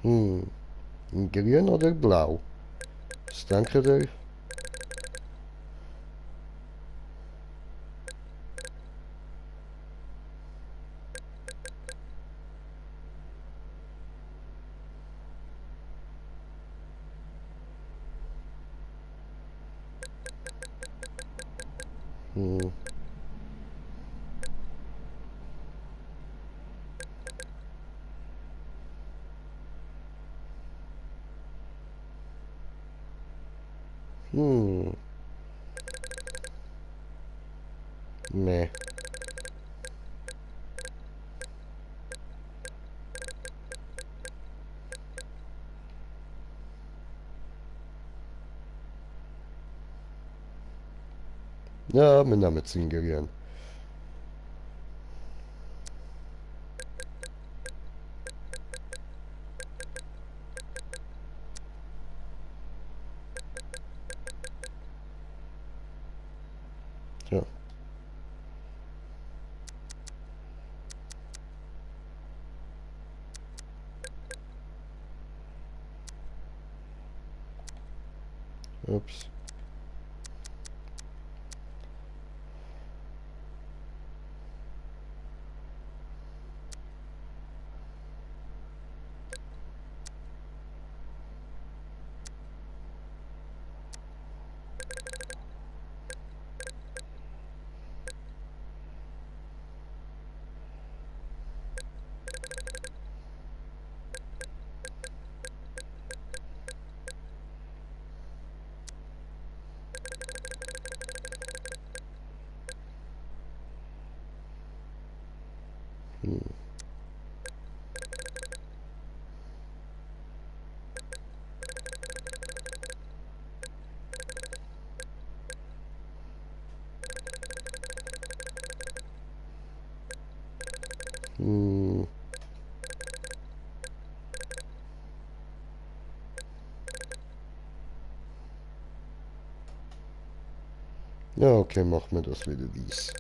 Hm. Grün oder blau? Was denkt ihr? Hm. Hm. Nee. Ja, wir nehmen jetzt den grün. Ja. Ups. Hm. Hm. Ja, okay, machen wir das wieder dies.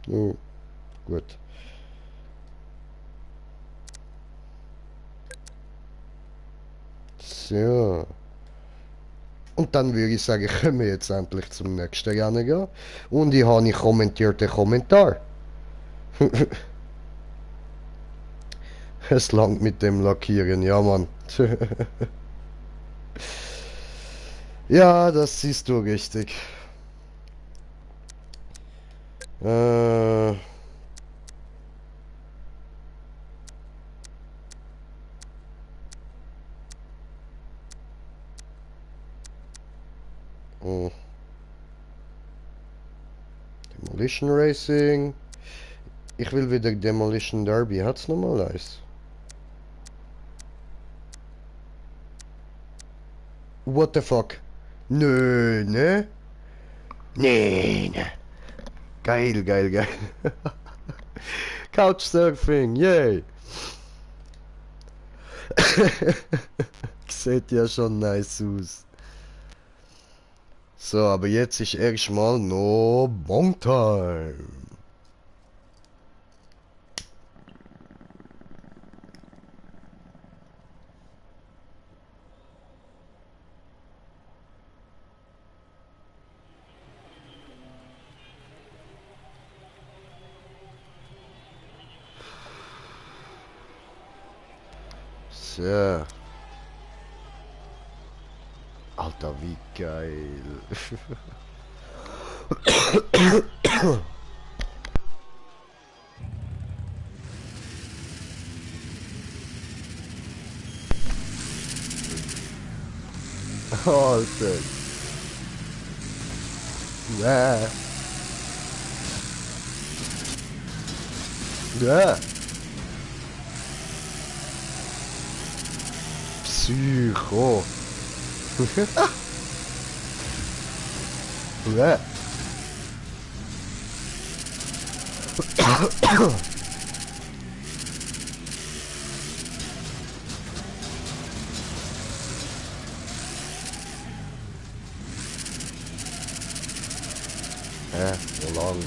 Oh, gut. So. Und dann würde ich sagen, können wir jetzt endlich zum nächsten Rennen gehen. Und ich habe einen kommentierten Kommentar. Es langt mit dem Lackieren, ja Mann. Ja, das siehst du richtig. Äh, oh. Demolition Racing. Ich will wieder Demolition Derby. Hat's nochmal eins? What the fuck? Nö, ne? Nee, ne. Geil, geil, geil. Couchsurfing, yay! Sieht ja schon nice aus. So, aber jetzt ist erstmal noch Bongtime. So. Alter, wie geil. Alter. Ja. Ja. Psycho. Ja. So lang.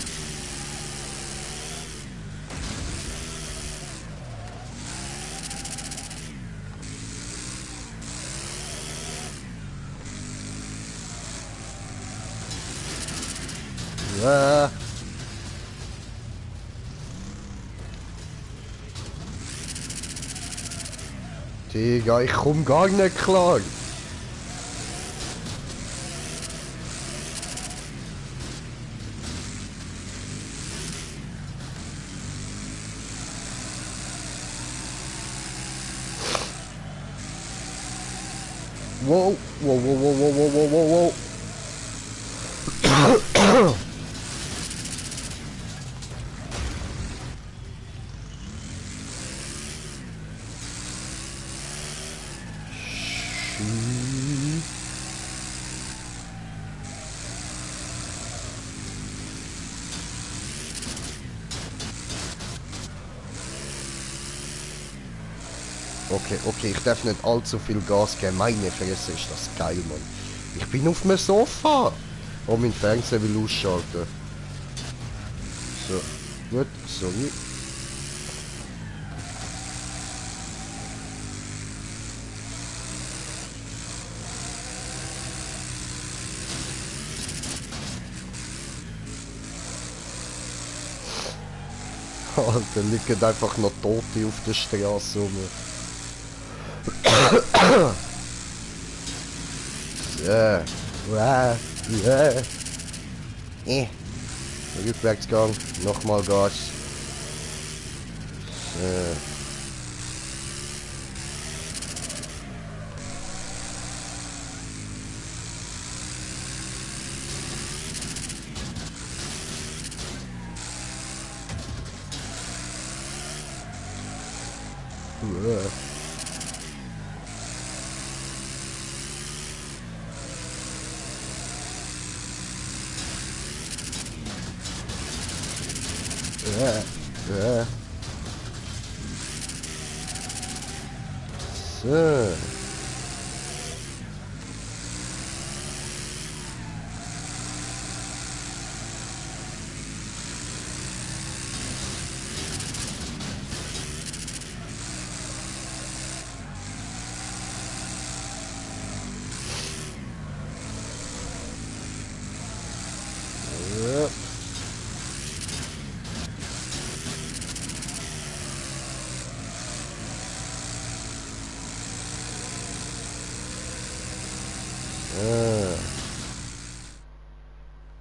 Ja. Digga, ich komm gar nicht klar. Wow, wow, wow, wow, wow, wow, wow, wow. Okay, okay, ich darf nicht allzu viel Gas geben. Meine Fresse ist das geil, Mann. Ich bin auf dem Sofa. Oh, mein Fernseher will ausschalten. So, gut, sorry. Alter, liegen einfach noch Tote auf der Straße rum. So. Wow. Yeah. Rückwärtsgang. Nochmal Gas. So. So. Ja.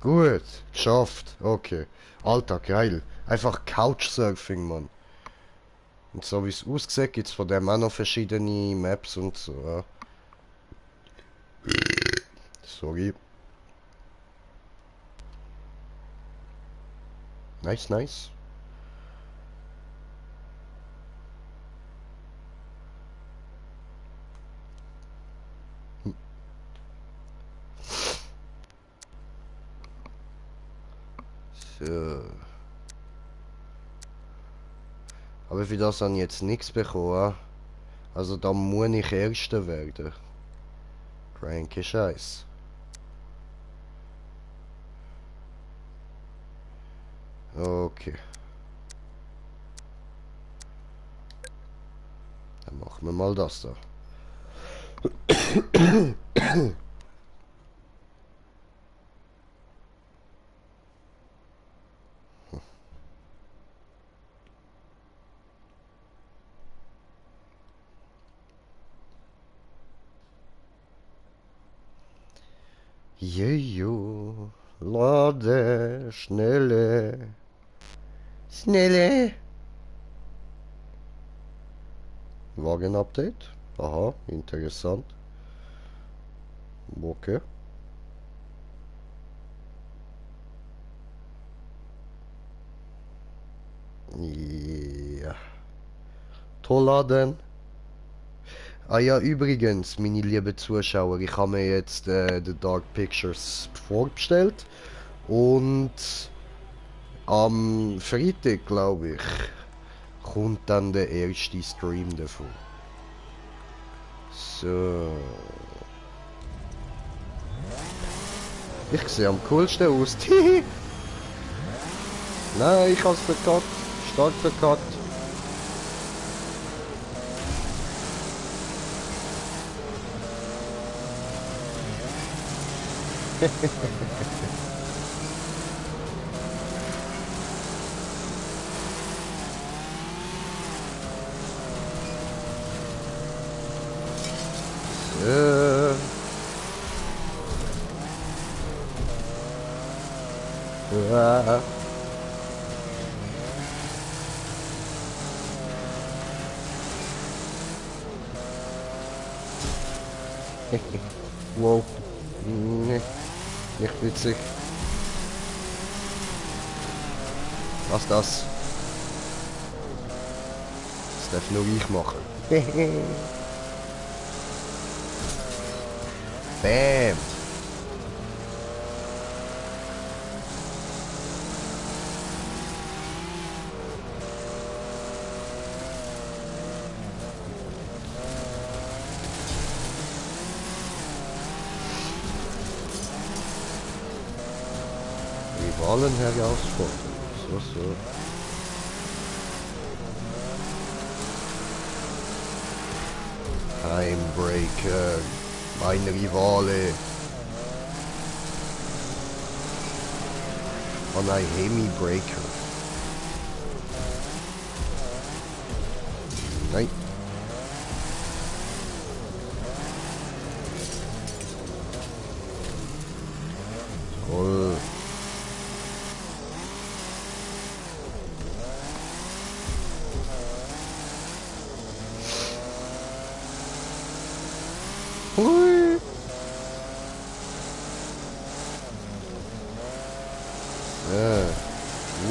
Gut, geschafft. Okay. Alter, geil. Einfach Couchsurfing, Mann. Und so wie es aussieht, gibt es von dem auch noch verschiedene Maps und so. Ja. Sorry. Nice, nice. So. Aber für das habe ich jetzt nichts bekommen. Also da muss ich Erster werden. Cranky Scheiß. Okay. Dann machen wir mal das da. Jejo, lade, schnelle, schnelle. Wagen-Update. Aha, interessant. Okay. Ja. Toll laden. Ah ja, übrigens, meine lieben Zuschauer, ich habe mir jetzt The Dark Pictures vorbestellt und am Freitag, glaube ich, kommt dann der erste Stream davon. So. Ich sehe am coolsten aus. Nein, ich hab's verkackt. Stark verkackt. So. Ja. Wow. Nee, nicht witzig. Was das? Das darf nur ich machen. Bam! Rivalen herausfordern. So. Timebreaker. Mein Rivale. Oh nein, Hemi-Breaker. Nein. Toll. Hui.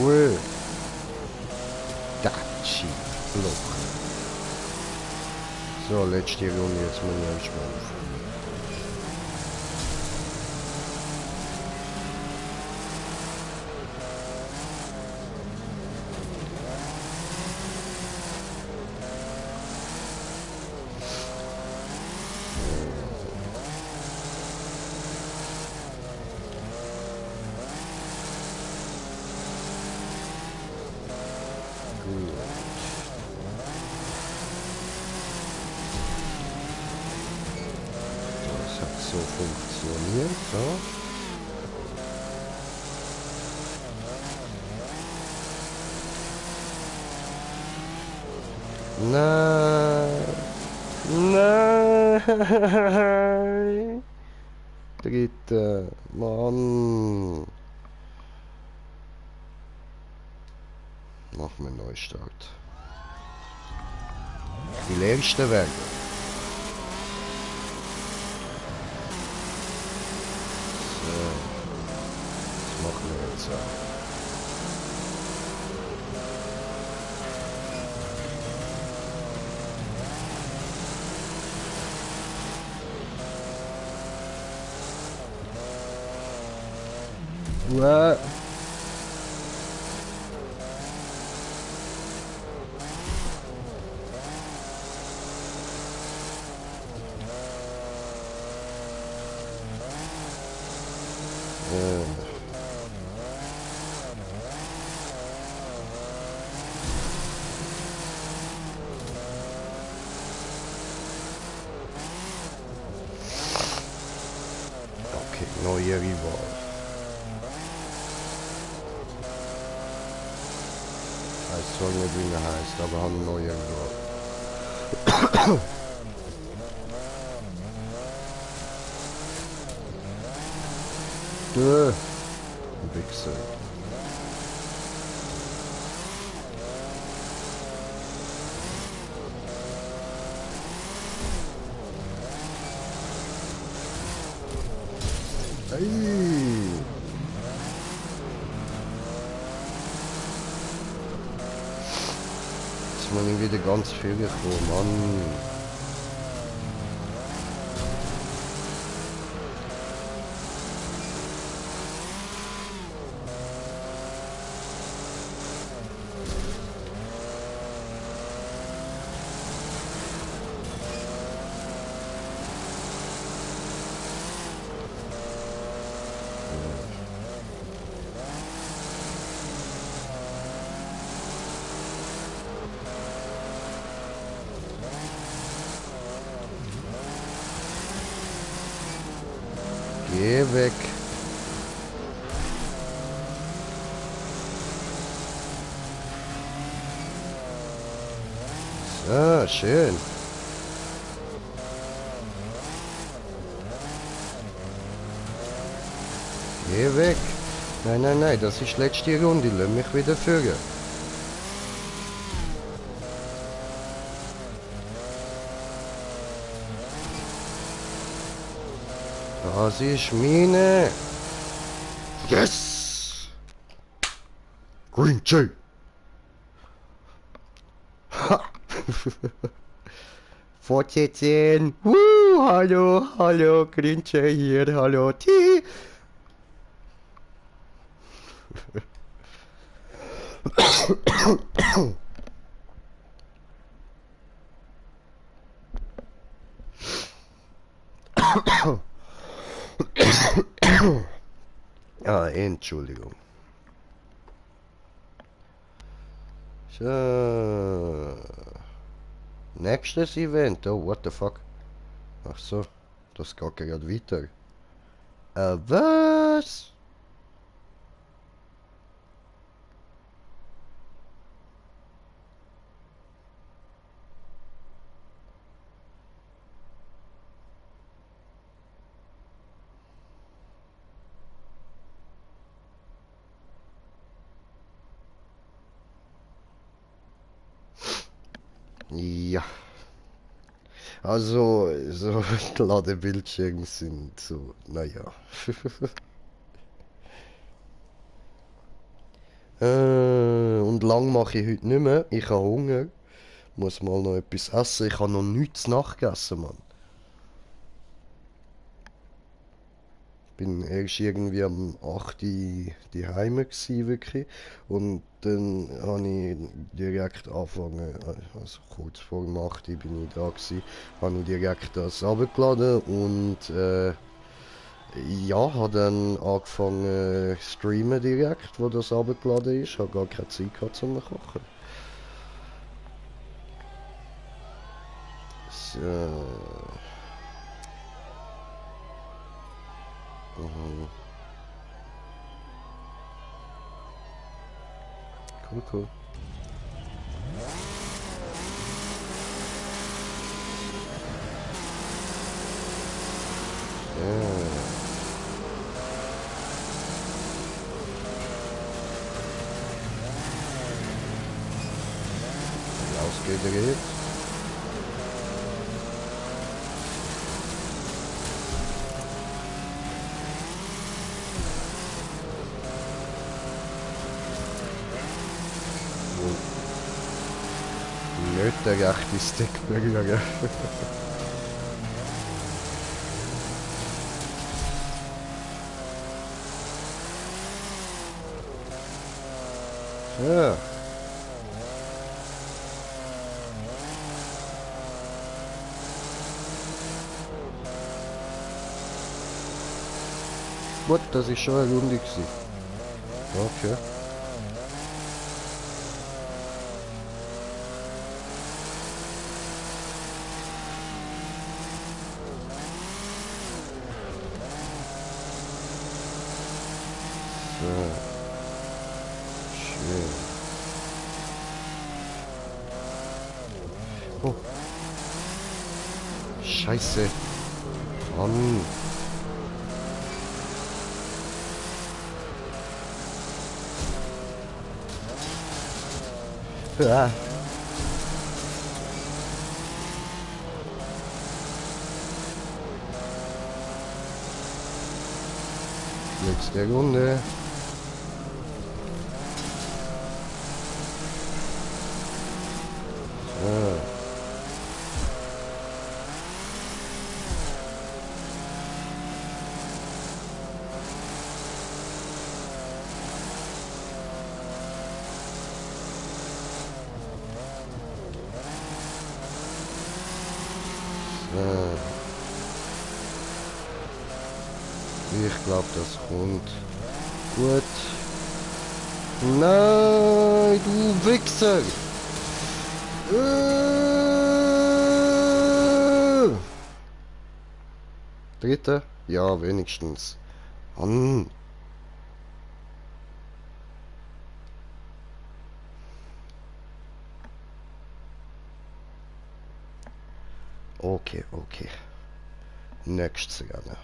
Ui. Datschi. Loch. So, letzte Runde, jetzt muss ich erstmal aufhören. Das hat so funktioniert, so. Nein. Nein. Dritte. Mann. Machen wir einen Neustart. Die leerste Werke. So. Das machen wir jetzt auch. ihre Wahl. Ich weiß nicht, wie er heißt, aber haben einen neuen Wahl. Wichser. Hey. Jetzt muss ich wieder ganz viel kommen, Mann. Geh weg. So, schön. Geh weg. Nein, nein, nein, das ist die letzte Runde. Lass mich wieder führen. Das ist meine. Yes! Green Jay! Ha! Fortsetzen! Hallo, hallo, Green Jay hier, hallo, Ti! Ah, Entschuldigung. So. Nächstes Event. Oh, what the fuck? Ach so, das geht gerade weiter. Was? Ja. Also, so Ladebildschirme sind so, naja. Und lang mache ich heute nicht mehr. Ich habe Hunger. Muss mal noch etwas essen. Ich habe noch nichts nachgegessen, Mann. Bin erst irgendwie am 8. daheim gsi, wirklich. Und dann habe ich direkt angefangen, also kurz vor dem 8. bin ich da gsi, habe ich direkt das runtergeladen und ja, habe dann angefangen streamen direkt, wo das runtergeladen ist. Habe gar keine Zeit gehabt zum Kochen. So. Mhm. Cool, cool. Ja. Ausgedreht. Nicht der rechte Stick berühren. Ja. What? Das ist schon eine Runde gewesen. Okay. So. Schön. Oh. Scheiße. Mann. Ah. Nächste Runde. So. Ich glaube, das kommt gut. Nein, du Wichser! Dritte? Ja, wenigstens. Mann. Okay, okay. Nächstes Rennen.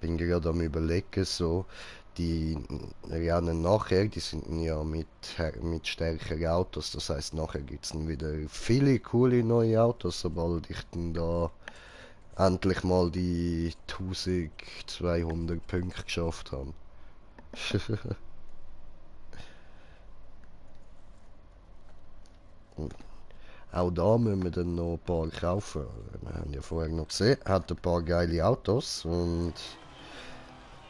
Bin gerade am Überlegen, so die Rennen nachher, die sind ja mit stärkeren Autos, das heißt nachher gibt es dann wieder viele coole neue Autos, sobald ich dann da endlich mal die 1200 Punkte geschafft habe. Auch da müssen wir dann noch ein paar kaufen. Wir haben ja vorher noch gesehen, hat ein paar geile Autos und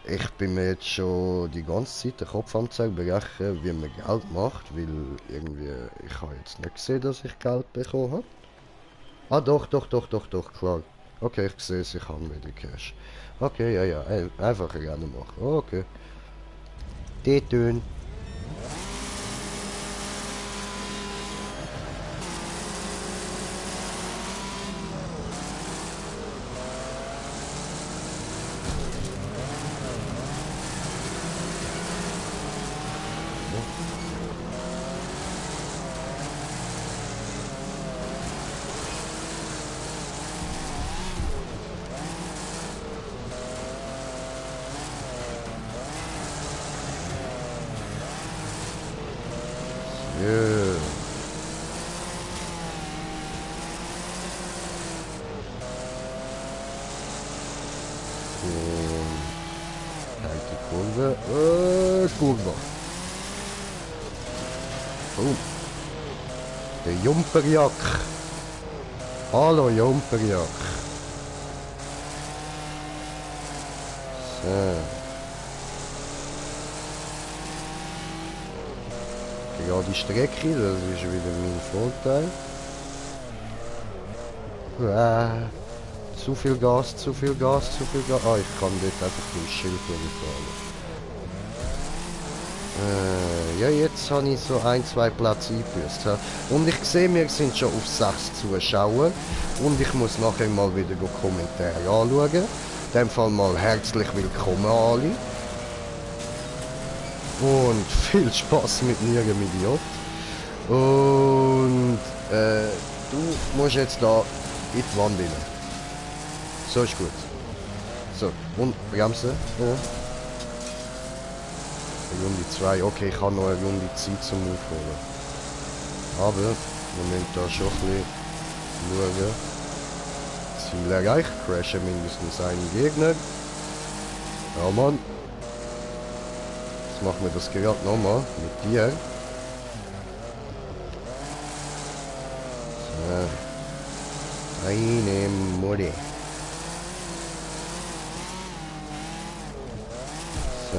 ich bin mir jetzt schon die ganze Zeit den Kopf am zerbrechen, wie man Geld macht, weil irgendwie, ich habe jetzt nicht gesehen, dass ich Geld bekommen habe. Ah doch, klar. Okay, ich sehe es, ich habe wieder Cash. Okay, ja, einfach gerne machen. Okay. Die tun. Ja. Kijk die Kurve. Kurve. Oh. Der Jumperjack. Hallo Jumperjack. So. Ja, die Strecke, das ist wieder mein Vorteil. Zu viel Gas. Ah, ich kann dort einfach durch Schild durchfahren. Ja, jetzt habe ich so ein, zwei Plätze eingebüßt. Und ich sehe, wir sind schon auf 6 Zuschauer. Und ich muss nachher mal wieder Kommentare anschauen. In dem Fall mal herzlich willkommen alle. Und viel Spaß mit mir, Idiot. Und du musst jetzt da in die Wand rein. So ist gut. So, und bremsen. Ja. Runde 2. Okay, ich habe noch eine Runde Zeit zum Aufholen. Aber wir müssen da schon ein bisschen schauen. Ziel erreicht. Crashen mindestens einen Gegner. Ja, Mann. Jetzt machen wir das gerade nochmal mit dir. So. Eine Mutti. So.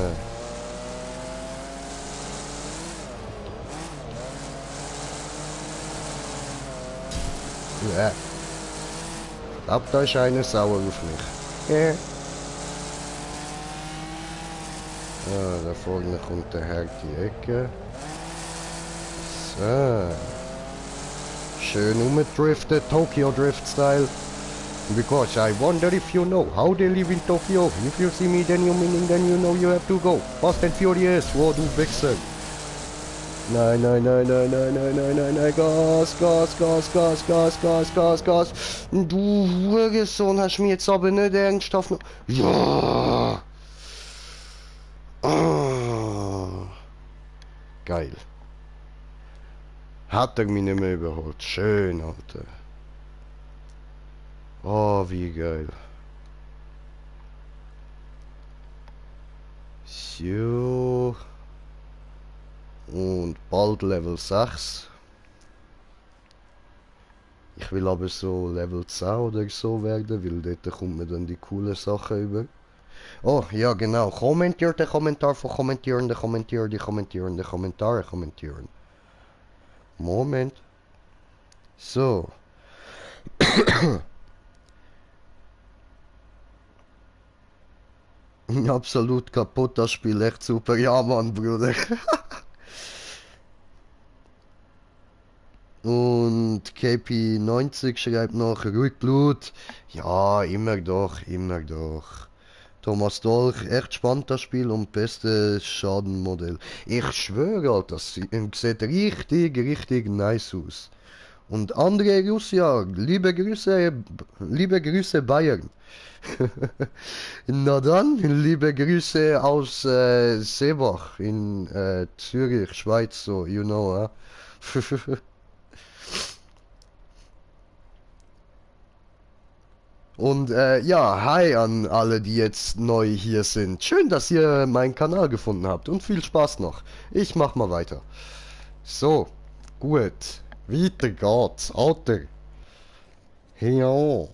Ja. Ich glaube, da ist einer sauer auf mich. Ja. Ah, da vorne kommt der Herr die Ecke. So. Schön umgedriftet, Tokyo Drift Style. Because I wonder if you know how they live in Tokyo. If you see me, then you know you have to go. Fast and Furious, oh du Wichser. Nein, nein, nein, nein, nein, nein, nein, nein, nein, Gas, Gas, Gas, Gas, Gas, Gas, Gas, Gas. Du Hurensohn, hast du mich jetzt aber nicht ernsthaft noch... Ja! Ah. Geil. Hat er mich nicht mehr überholt. Schön, Alter. Oh, wie geil. So. Und bald Level 6. Ich will aber so Level 10 oder so werden, weil dort kommt man dann die coolen Sachen über. Oh, ja genau. Kommentiert den Kommentar von kommentieren, die kommentierende Kommentare kommentieren. Moment. So. Absolut kaputt, das Spiel, echt super. Ja, Mann, Bruder. Und KP90 schreibt noch ruhig Blut. Ja, immer doch, immer doch. Thomas Dolch, echt spannend das Spiel und bestes Schadenmodell. Ich schwöre, Alter, das sieht richtig, richtig nice aus. Und andere Russia, liebe Grüße Bayern. Na dann, liebe Grüße aus Seebach in Zürich, Schweiz, so, you know, Und ja, hi an alle, die jetzt neu hier sind. Schön, dass ihr meinen Kanal gefunden habt und viel Spaß noch. Ich mach mal weiter. So, gut. Weiter geht's, Alter. Ja.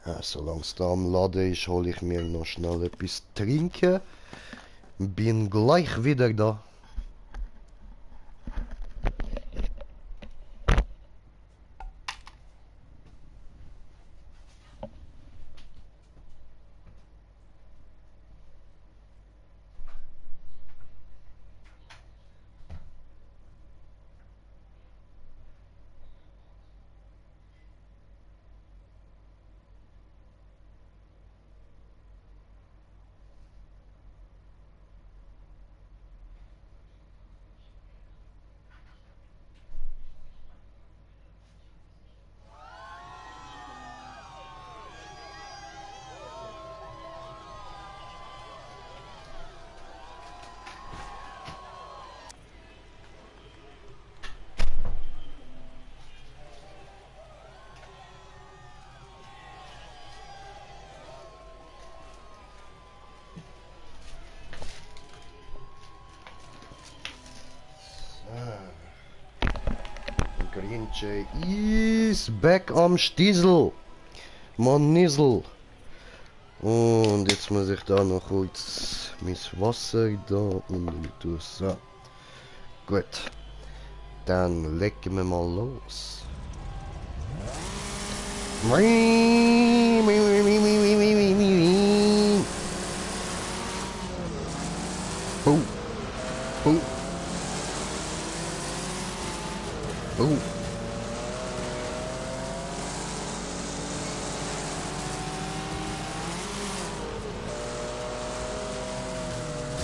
Ja, solange es da am Laden ist, hole ich mir noch schnell etwas trinken. Bin gleich wieder da. Grinche is back am Stiesel. Mann Niesel. Und jetzt muss ich da noch kurz mein Wasser da unten tun. So. Gut. Dann legen wir mal los. Boom. Boom. Boom.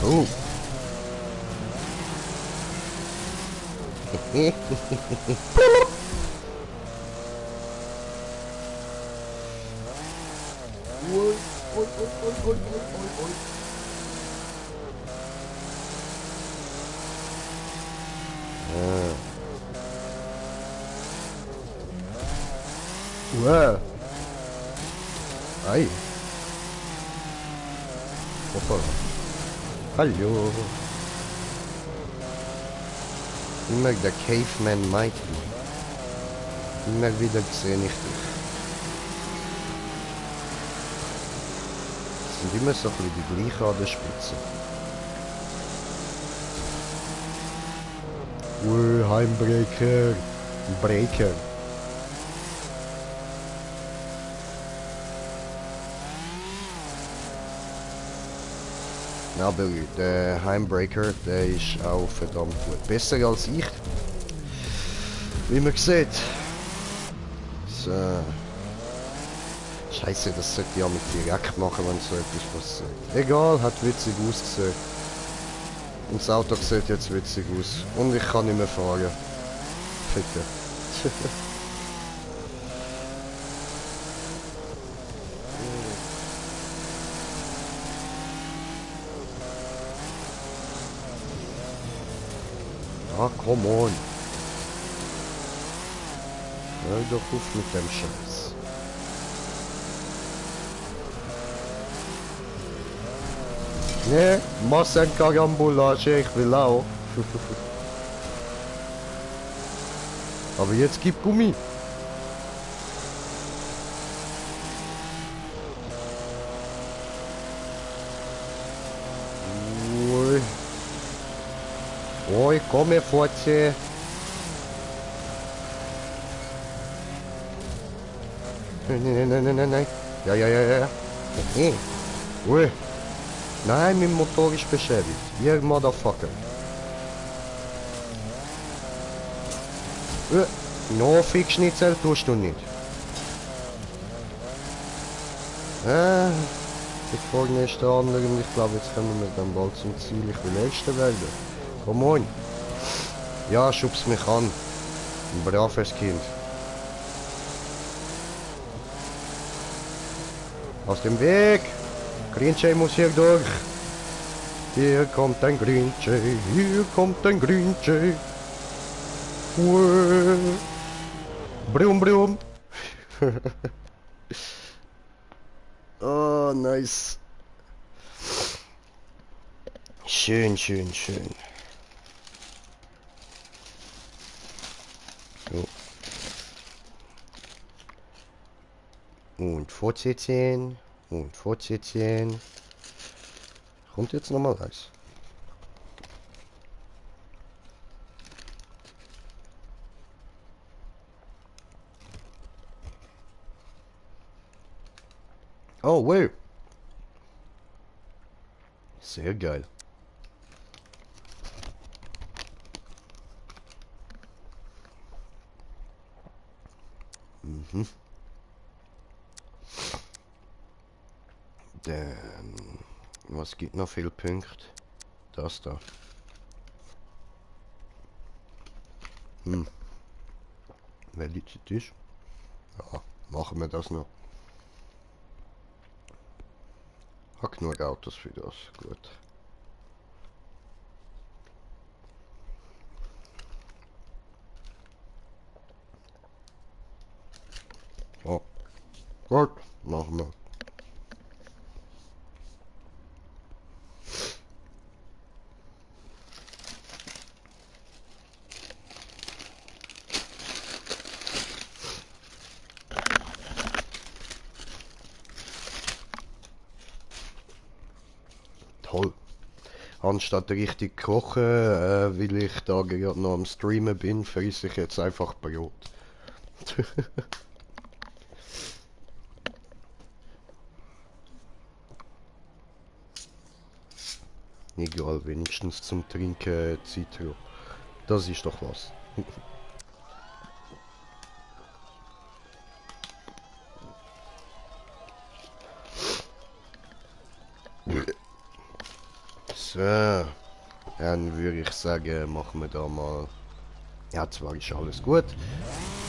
Oh. Ué. Aí. Opa. Hallo. Immer der Caveman Mighty. Immer wieder gesehen ich dich. Sind immer so ein bisschen die gleichen an der Spitze. Heimbreaker. Breaker. Aber der Heimbreaker, der ist auch verdammt gut. Besser als ich. Wie man sieht. So. Scheiße, das sollte ich ja mit direkt machen, wenn so etwas passiert. Egal, hat witzig ausgesehen. Und das Auto sieht jetzt witzig aus. Und ich kann nicht mehr fahren. Ficken. Ah, come on. Hör doch auf mit dem Scheiß. Ne, mach ein Karambolage, ich will auch. Aber jetzt gib Gummi. Ui. Oi, come forte. Nein. Ja. Nee. Ui. Nein, mein Motor ist beschädigt. Ihr Motherfucker. No, Fickschnitzel tust du nicht. Die Folge ist der andere und ich glaube, jetzt kommen wir dann bald zum Ziel. Ich will Erster werden. Komm on. Ja, schubst mich an. Ein braves Kind. Aus dem Weg! Green Jay muss hier durch. Hier kommt ein Green Jay, hier kommt ein Green Jay. Brum. Oh, nice. Schön. So. Und fortsetzen. Kommt jetzt nochmal Eis. Oh, wow. Sehr geil. Was gibt noch viel Punkte? Das da. Welche ist? Ja, machen wir das noch. Hab genug Autos für das. Gut. Oh. Gut, machen wir. Toll. Anstatt richtig kochen, weil ich da gerade noch am Streamen bin, friesse ich jetzt einfach Brot. Egal, wenigstens zum Trinken Zitro. Das ist doch was. So, dann würde ich sagen, machen wir da mal. Ja, zwar ist alles gut.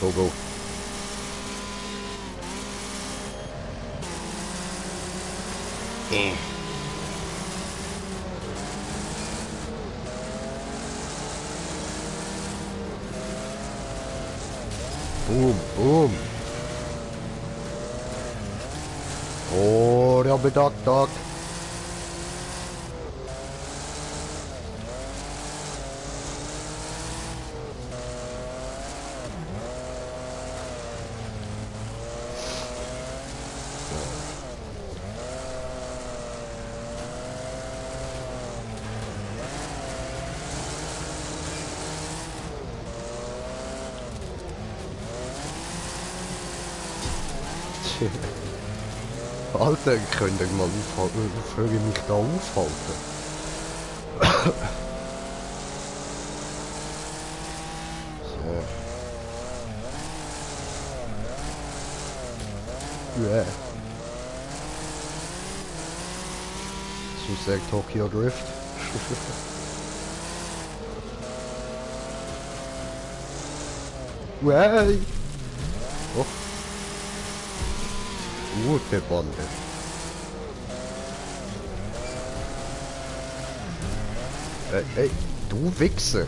Go. Boom. Oh, der Bedacht. Alter, könnt ihr mal aufhören, mich da aufhalten? So. Ja. So sagt Tokyo Drift. Way. Oh. Gute Bande. Ey, du Wichser.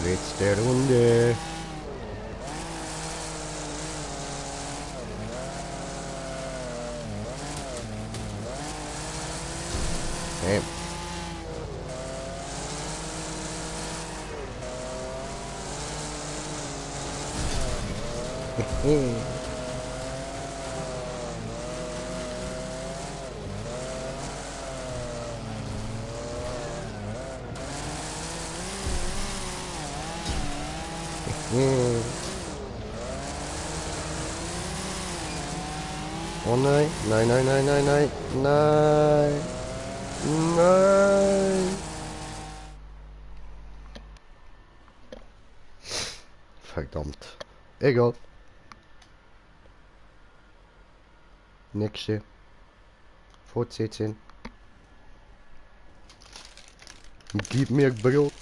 Letzte Runde. Hey. Oh nein, nein, nein, nein, nein, nein, nein, nein. Verdammt. Egal. Nächste. Vor 10. Gib mir Brot.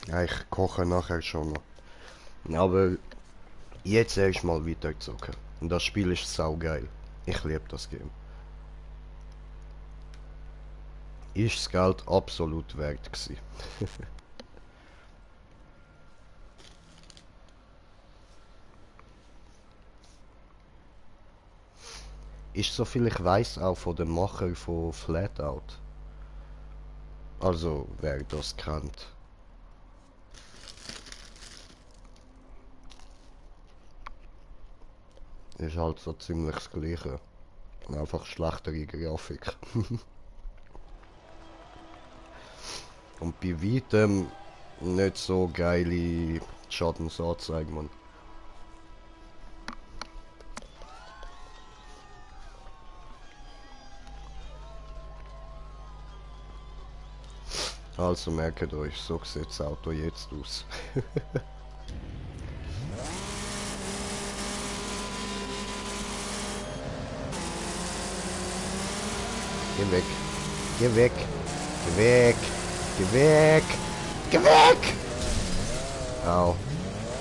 Ja, ich koche nachher schon noch. Aber jetzt erstmal weiter zocken. Und das Spiel ist saugeil. Ich liebe das Game. Ist das Geld absolut wert gewesen. Ist so viel ich weiß auch von dem Macher von Flatout. Also wer das kennt. Ist halt so ziemlich das Gleiche. Einfach schlechtere Grafik. Und bei weitem nicht so geile Schadensanzeigen, man. Also merkt euch, so sieht das Auto jetzt aus. Geh weg. Geh weg. Geh weg. Geh weg. Geh weg. Au.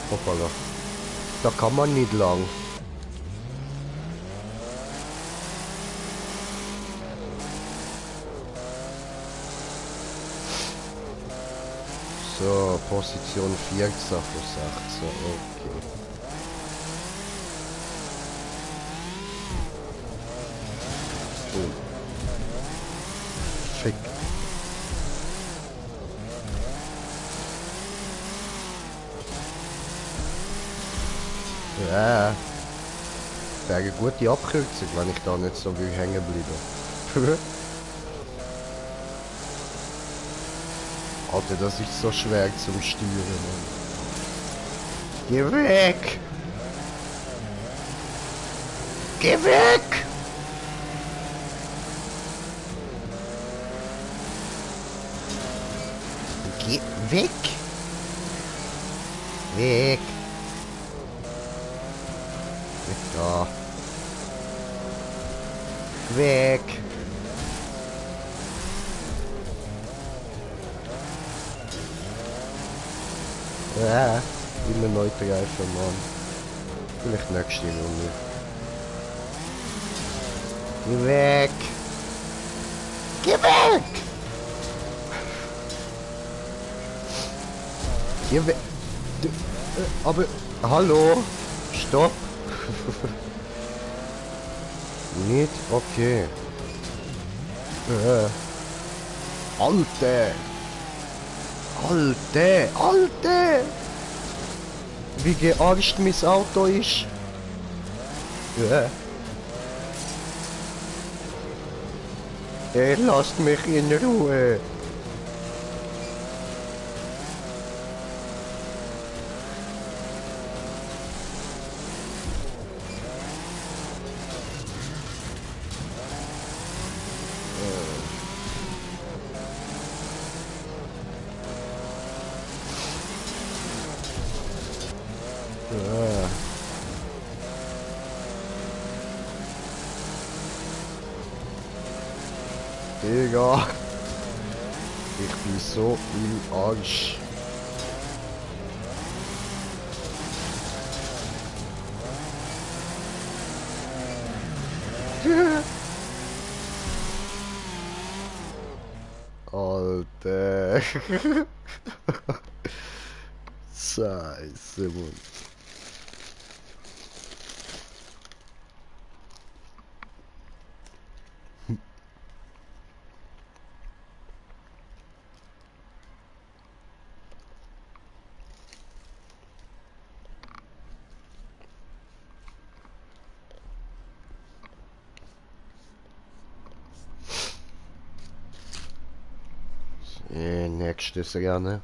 Hoppala. Da kann man nicht lang. So, Position 14 von 16. Okay. Boom. Fick. Ja. Wäre eine gute Abkürzung, wenn ich da nicht so will hängen bleiben. Alter, das ist so schwer zum Steuern. Mann. Geh weg! Geh weg! Geh weg! Weg! Weg da! Weg! Ja, immer neu greifen, Mann. Vielleicht nächste Runde. Geh weg! Geh weg! Geh weg! Aber, hallo? Stopp! Nicht okay. Alter! Alter, Alter! Wie gearscht mein Auto ist. Ja. Lasst mich in Ruhe. Ja. Digga. Ich bin so im Arsch. Alter. Scheiße, Mann. Nächstes gerne.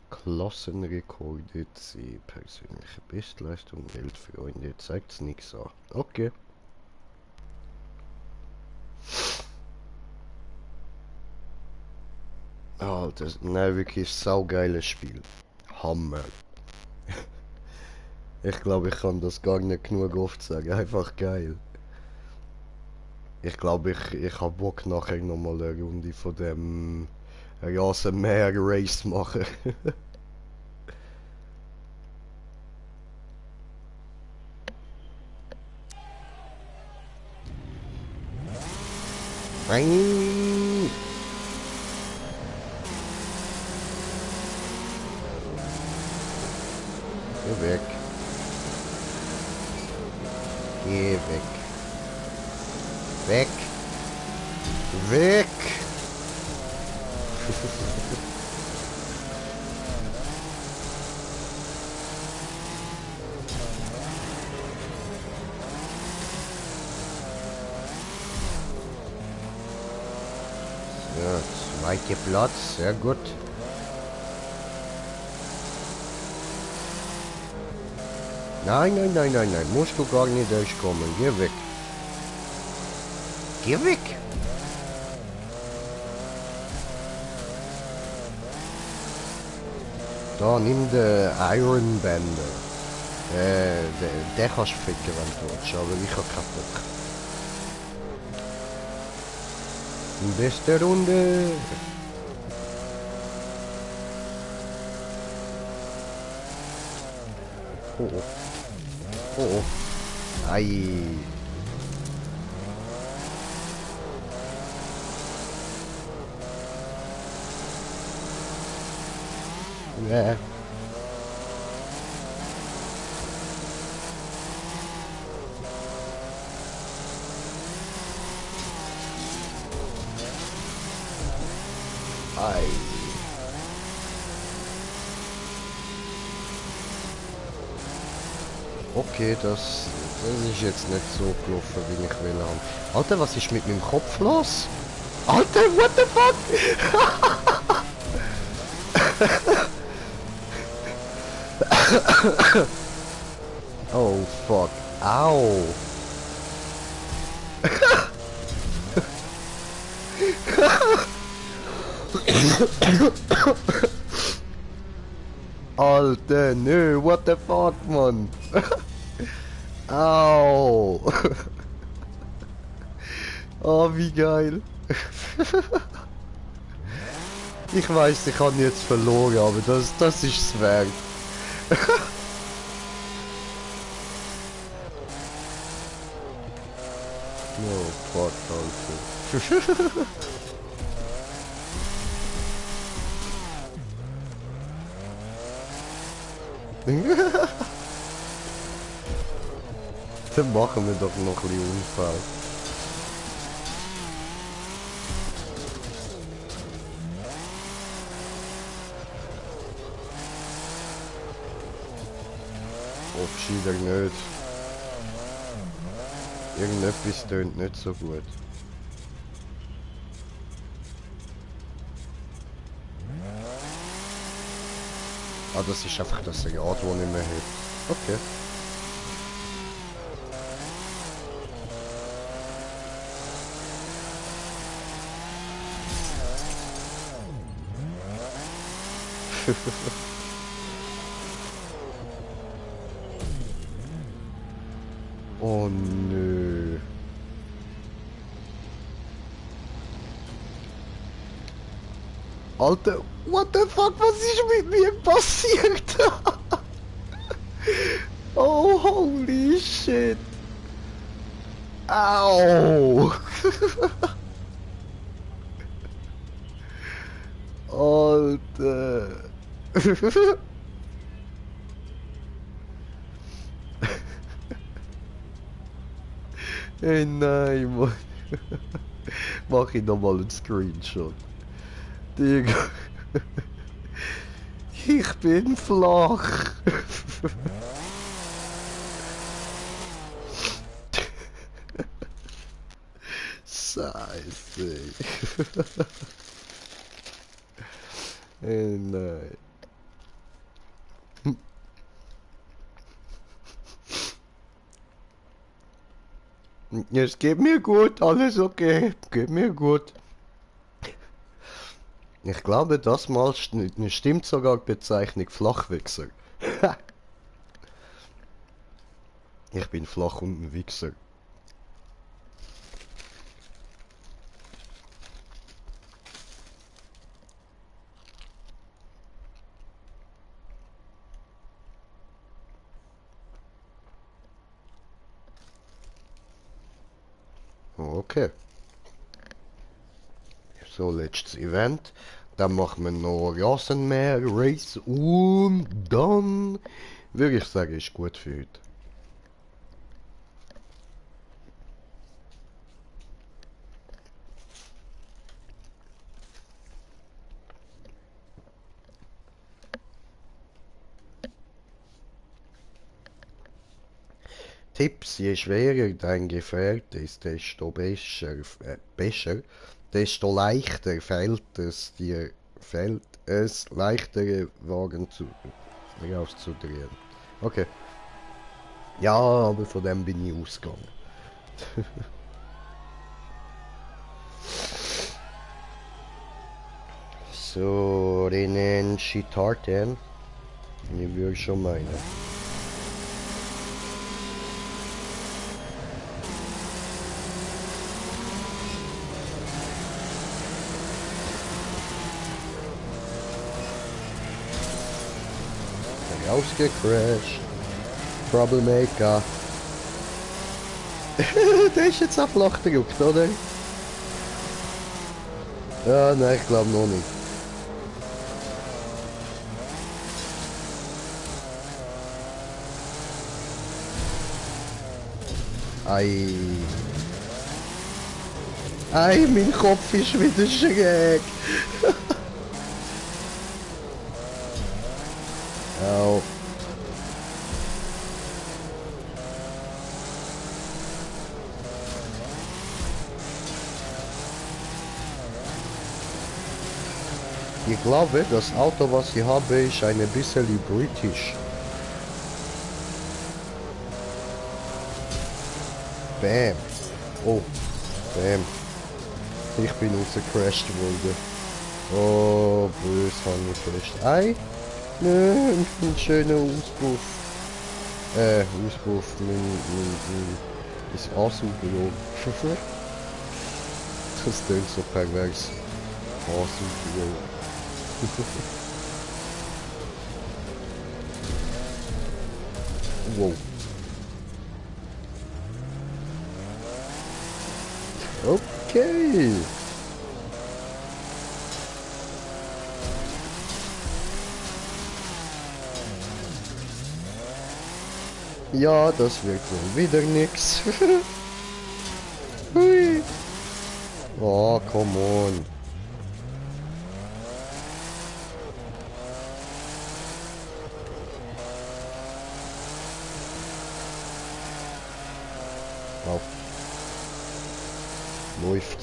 Klassenrekord C, persönliche Bestleistung, Weltfreunde, zeigt's nichts an. Okay. Alter, nein, wirklich saugeiles Spiel. Hammer. Ich glaube, ich kann das gar nicht genug oft sagen. Einfach geil. Ich glaube, ich habe Bock nachher nochmal eine Runde von dem Rasenmäher Race machen. Nein! Geh weg. Geh weg. Weg. Weg. Ja, zweiter Platz, sehr gut. Nein, nein, nein, nein, nein, musst du gar nicht durchkommen. Geh weg. Geh weg. Da, nimm den Iron Bender. Den kannst du ficken, wenn du willst, aber ich hab keinen Bock. Beste Runde. Oh, oh. Oh, oh. Ei. Ja. Ei. Okay, das ist jetzt nicht so gelaufen, wie ich will haben. Alter, was ist mit meinem Kopf los? Alter, what the fuck? Oh fuck. Au. Alter, nö, what the fuck, Mann? Au. Oh, wie geil. Ich weiß, ich habe jetzt verloren, aber das ist es wert. Oh, fuck, Alter. Dann machen wir doch noch ein bisschen Unfall. Obschieder nicht. Irgendetwas tönt nicht so gut. Ah, das ist einfach das Rad, das nicht mehr hat. Okay. Oh nö. Alter, what the fuck, was ist mit mir passiert? Oh, holy shit. Au. Alter. Hey, nein, Mann. Mach ich nochmal einen Screenshot. Digga. Ich bin flach. Scheiße. Hey, nein. Es geht mir gut, alles okay, geht mir gut. Ich glaube, das mal stimmt sogar die Bezeichnung Flachwichser. Ich bin flach und ein Wichser. Okay. So, letztes Event. Dann machen wir noch Rasenmäher Race und dann würde ich sagen, ist gut für heute. Tipps: Je schwerer dein Gefährt ist, desto desto leichter fällt es leichtere Wagen rauszudrehen. Okay. Ja, aber von dem bin ich ausgegangen. So, den Shitarten. Ich würde schon meinen. Rausgecrashed. Troublemaker. Der ist jetzt auf Flach gerückt, oder? Ja, nein, ich glaube noch nicht. Ei. Ei, mein Kopf ist wieder schräg. Au. Ich glaube, das Auto, was ich habe, ist ein bisschen britisch. Bam. Oh, bam. Ich bin rausgecrashed worden. Oh, bös habe ich fest. Ei. Nein, ein schöner Auspuff. Auspuff, ist Ansuchen. Das klingt so pervers. Ansuchen. Wow. Okay. Ja, das wird wohl wieder nix. Hui. Oh, come on. Wow. Läuft.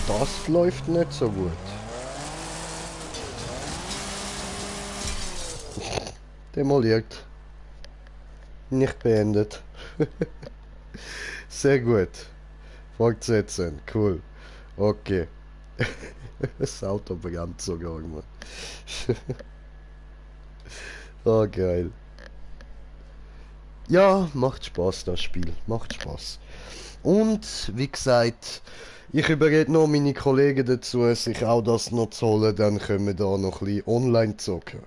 Das läuft nicht so gut. Demoliert. Nicht beendet. Sehr gut. Fortsetzen. Cool. Okay. Das Auto brennt sogar mal. Oh, geil. Ja, macht Spaß das Spiel. Macht Spaß. Und wie gesagt, ich überrede noch meine Kollegen dazu, sich auch das noch zu holen, dann können wir da noch ein bisschen online zocken.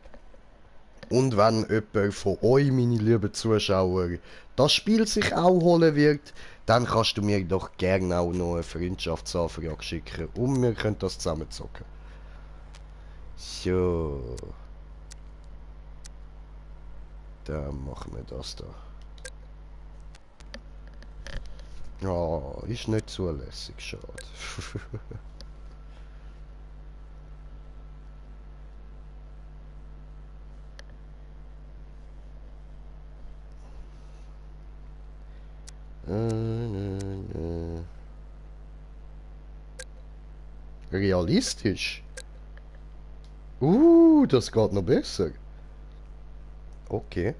Und wenn jemand von euch, meine lieben Zuschauer, das Spiel sich auch holen wird, dann kannst du mir doch gerne auch noch eine Freundschaftsanfrage schicken und wir können das zusammen zocken. So. Dann machen wir das da. Ja, ist nicht zulässig, schade. Realistisch? Das geht noch besser. Okay.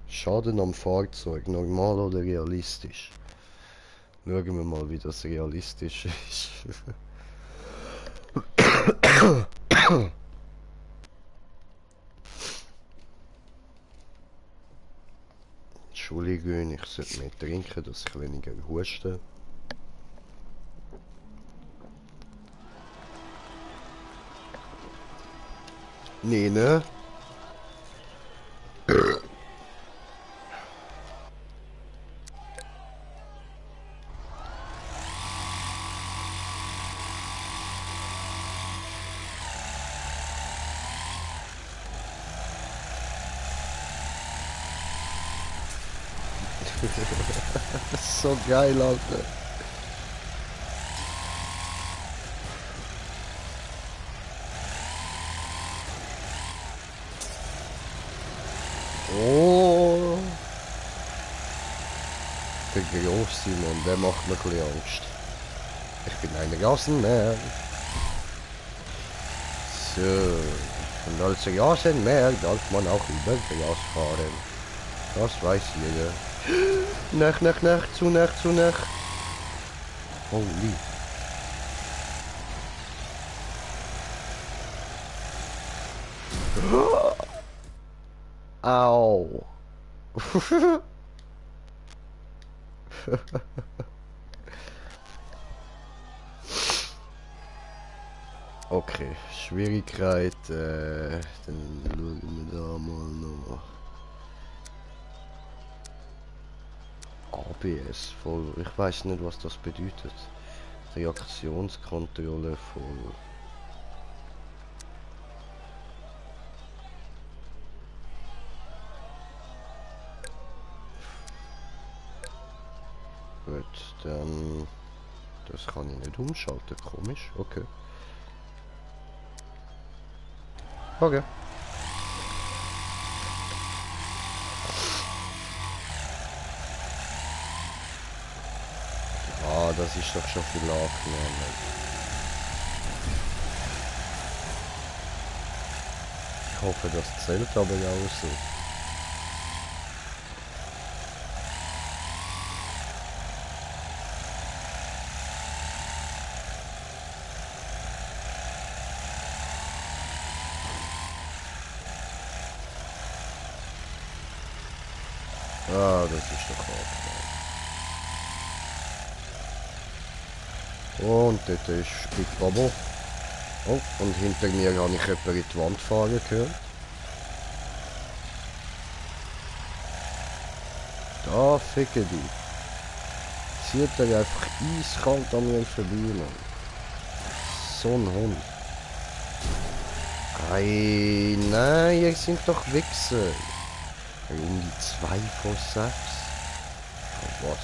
Schaden am Fahrzeug, normal oder realistisch? Schauen wir mal, wie das realistisch ist. Entschuldigung, ich sollte mehr trinken, dass ich weniger huste. Nee, ne? Das ist so geil, Alter. Oh. Der Groß-Simon, der macht mir ein bisschen Angst. Ich bin ein Rasenmäher. So. Und als Rasenmäher darf man auch über Gras fahren. Das weiß jeder. Nach, zu nach. Holy. Au. Okay, Schwierigkeit, dann schauen wir da mal noch. ABS voll, ich weiß nicht, was das bedeutet. Reaktionskontrolle voll. Gut, dann... Das kann ich nicht umschalten, komisch, okay. Okay. Ah, das ist doch schon viel angenehm. Ich hoffe, das zählt aber auch so. Ah, das ist doch angenehm. Und dort ist Big Bubble. Oh, und hinter mir habe ich jemanden in die Wand fahren gehört. Da ficke die. zieht er einfach eiskalt an mir vorbei, Mann. So ein Hund. Ei, nein, ihr sind doch Wichser. Um die 2 von 6. Oh, was?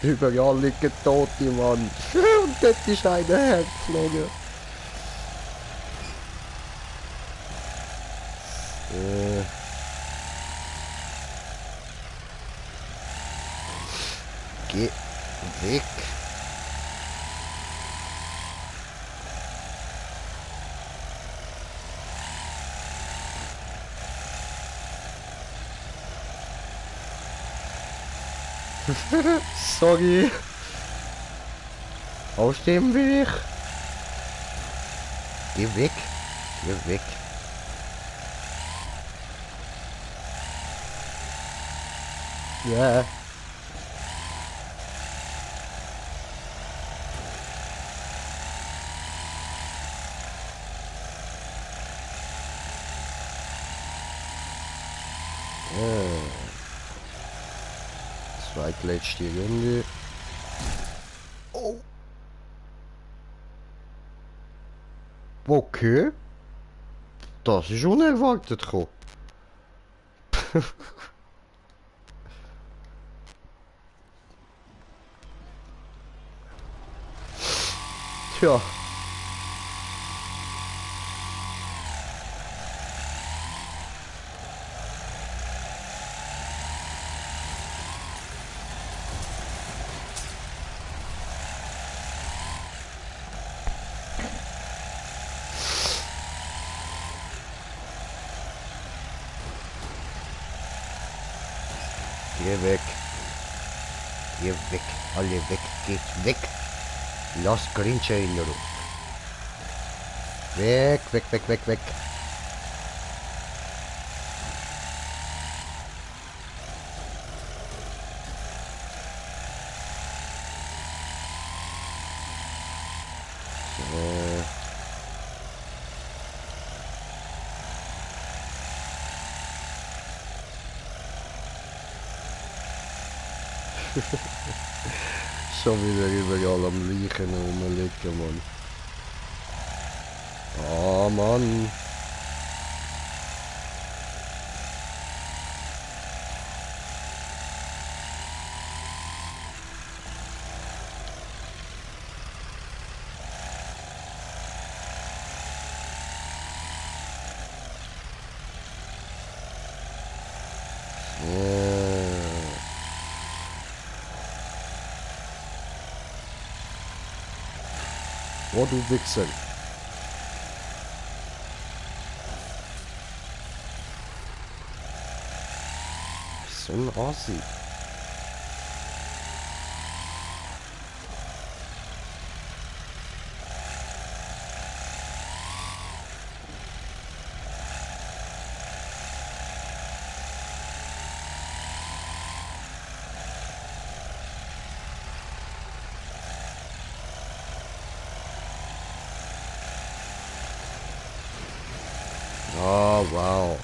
Überall liegen Tote, Mann. Und dort ist einer hergeflogen. Geh weg. Sorry. Aus dem Weg. Geh weg. Geh weg. Ja. Zweitletzte Runde. Oh. Okay. Das ist unerwartet gekommen. Tja. Geh weg. Geh weg. Alle weg. Geht weg. Lass Grinche in der Luft. Weg, weg, weg, weg, weg. So. Schon wieder überall am Leichen rumliegen, Mann. Ah, Mann. Oh, du Wichser. So ein Assi. Oh, wow.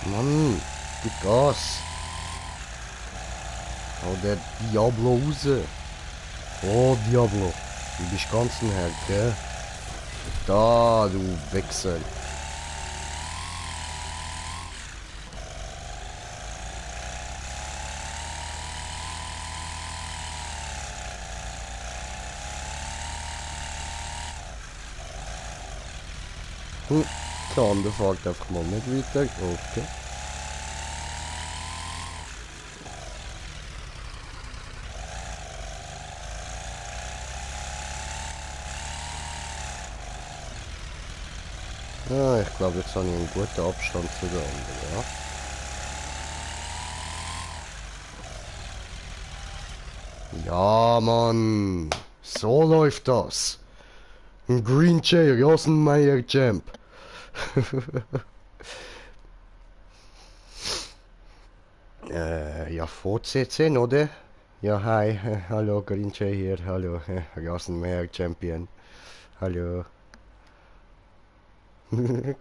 Mann, gib Gas. Oh, der Diablo raus. Oh, Diablo. Du bist ganz ein Held, gell? Da, du Wichser. Der andere fährt einfach mal nicht weiter. Okay. Ja, ich glaube, jetzt habe ich einen guten Abstand zu den anderen, ja? Ja, Mann. So läuft das. Ein Green Chair, Rosenmeier Champ. Ja, fortsetzen, oder? Ja, hi. Hallo, Green Chair hier. Hallo, Rosenmeier Champion. Hallo.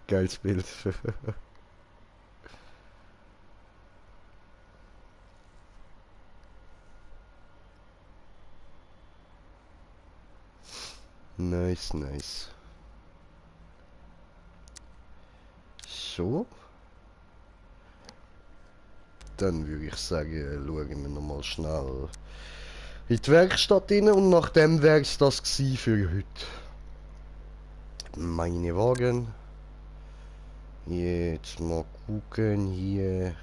Geiles Bild. Nice, nice. So. Dann würde ich sagen, schauen wir nochmal schnell in die Werkstatt rein und nachdem wäre es das gewesen für heute. Meine Wagen. Jetzt mal gucken hier.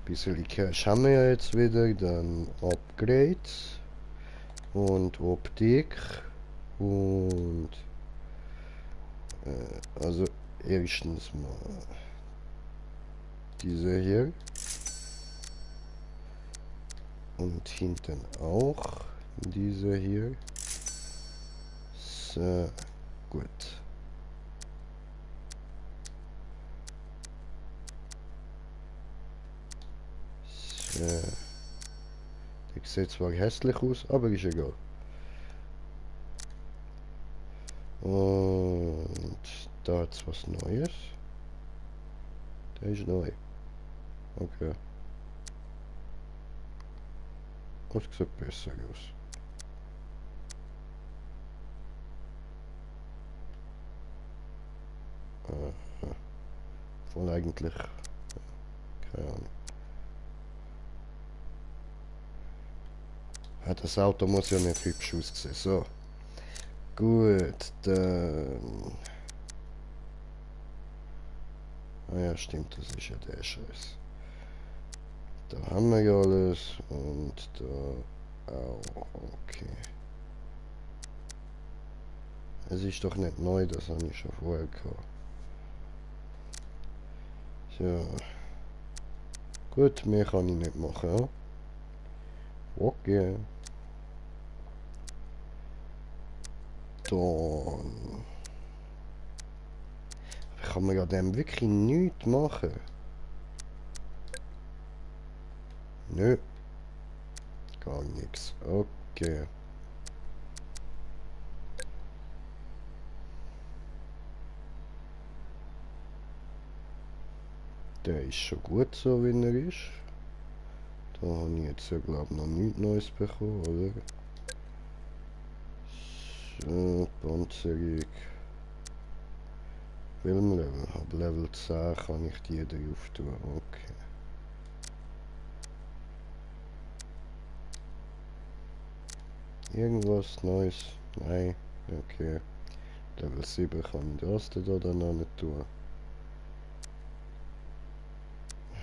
Bisschen Cash haben wir ja jetzt wieder, dann Upgrades und Optik und also erstens mal diese hier und hinten auch diese hier. So, gut. So. Der sieht zwar hässlich aus, aber ist egal. Und da hat's was Neues. Der ist neu. Okay. Das sieht besser aus. Aha. Voll eigentlich. Keine Ahnung. Ja, das Auto muss ja nicht hübsch aussehen. So. Gut, dann. Ah ja, stimmt, das ist ja der Scheiß. Da haben wir ja alles und da auch. Okay. Es ist doch nicht neu, das habe ich schon vorher gehabt. So. Gut, mehr kann ich nicht machen, ja? Okay. Dann. Kann man ja dem wirklich nichts machen? Nö. Gar nichts. Okay. Der ist schon gut so, wie er ist. Da habe ich jetzt ja, glaube ich, noch nichts Neues bekommen, oder? So, Panzerung. Welchem Level? Ab Level 10 kann ich die drauf tun. Okay. Irgendwas Neues? Nein. Okay. Level 7 kann ich das da dann noch nicht tun.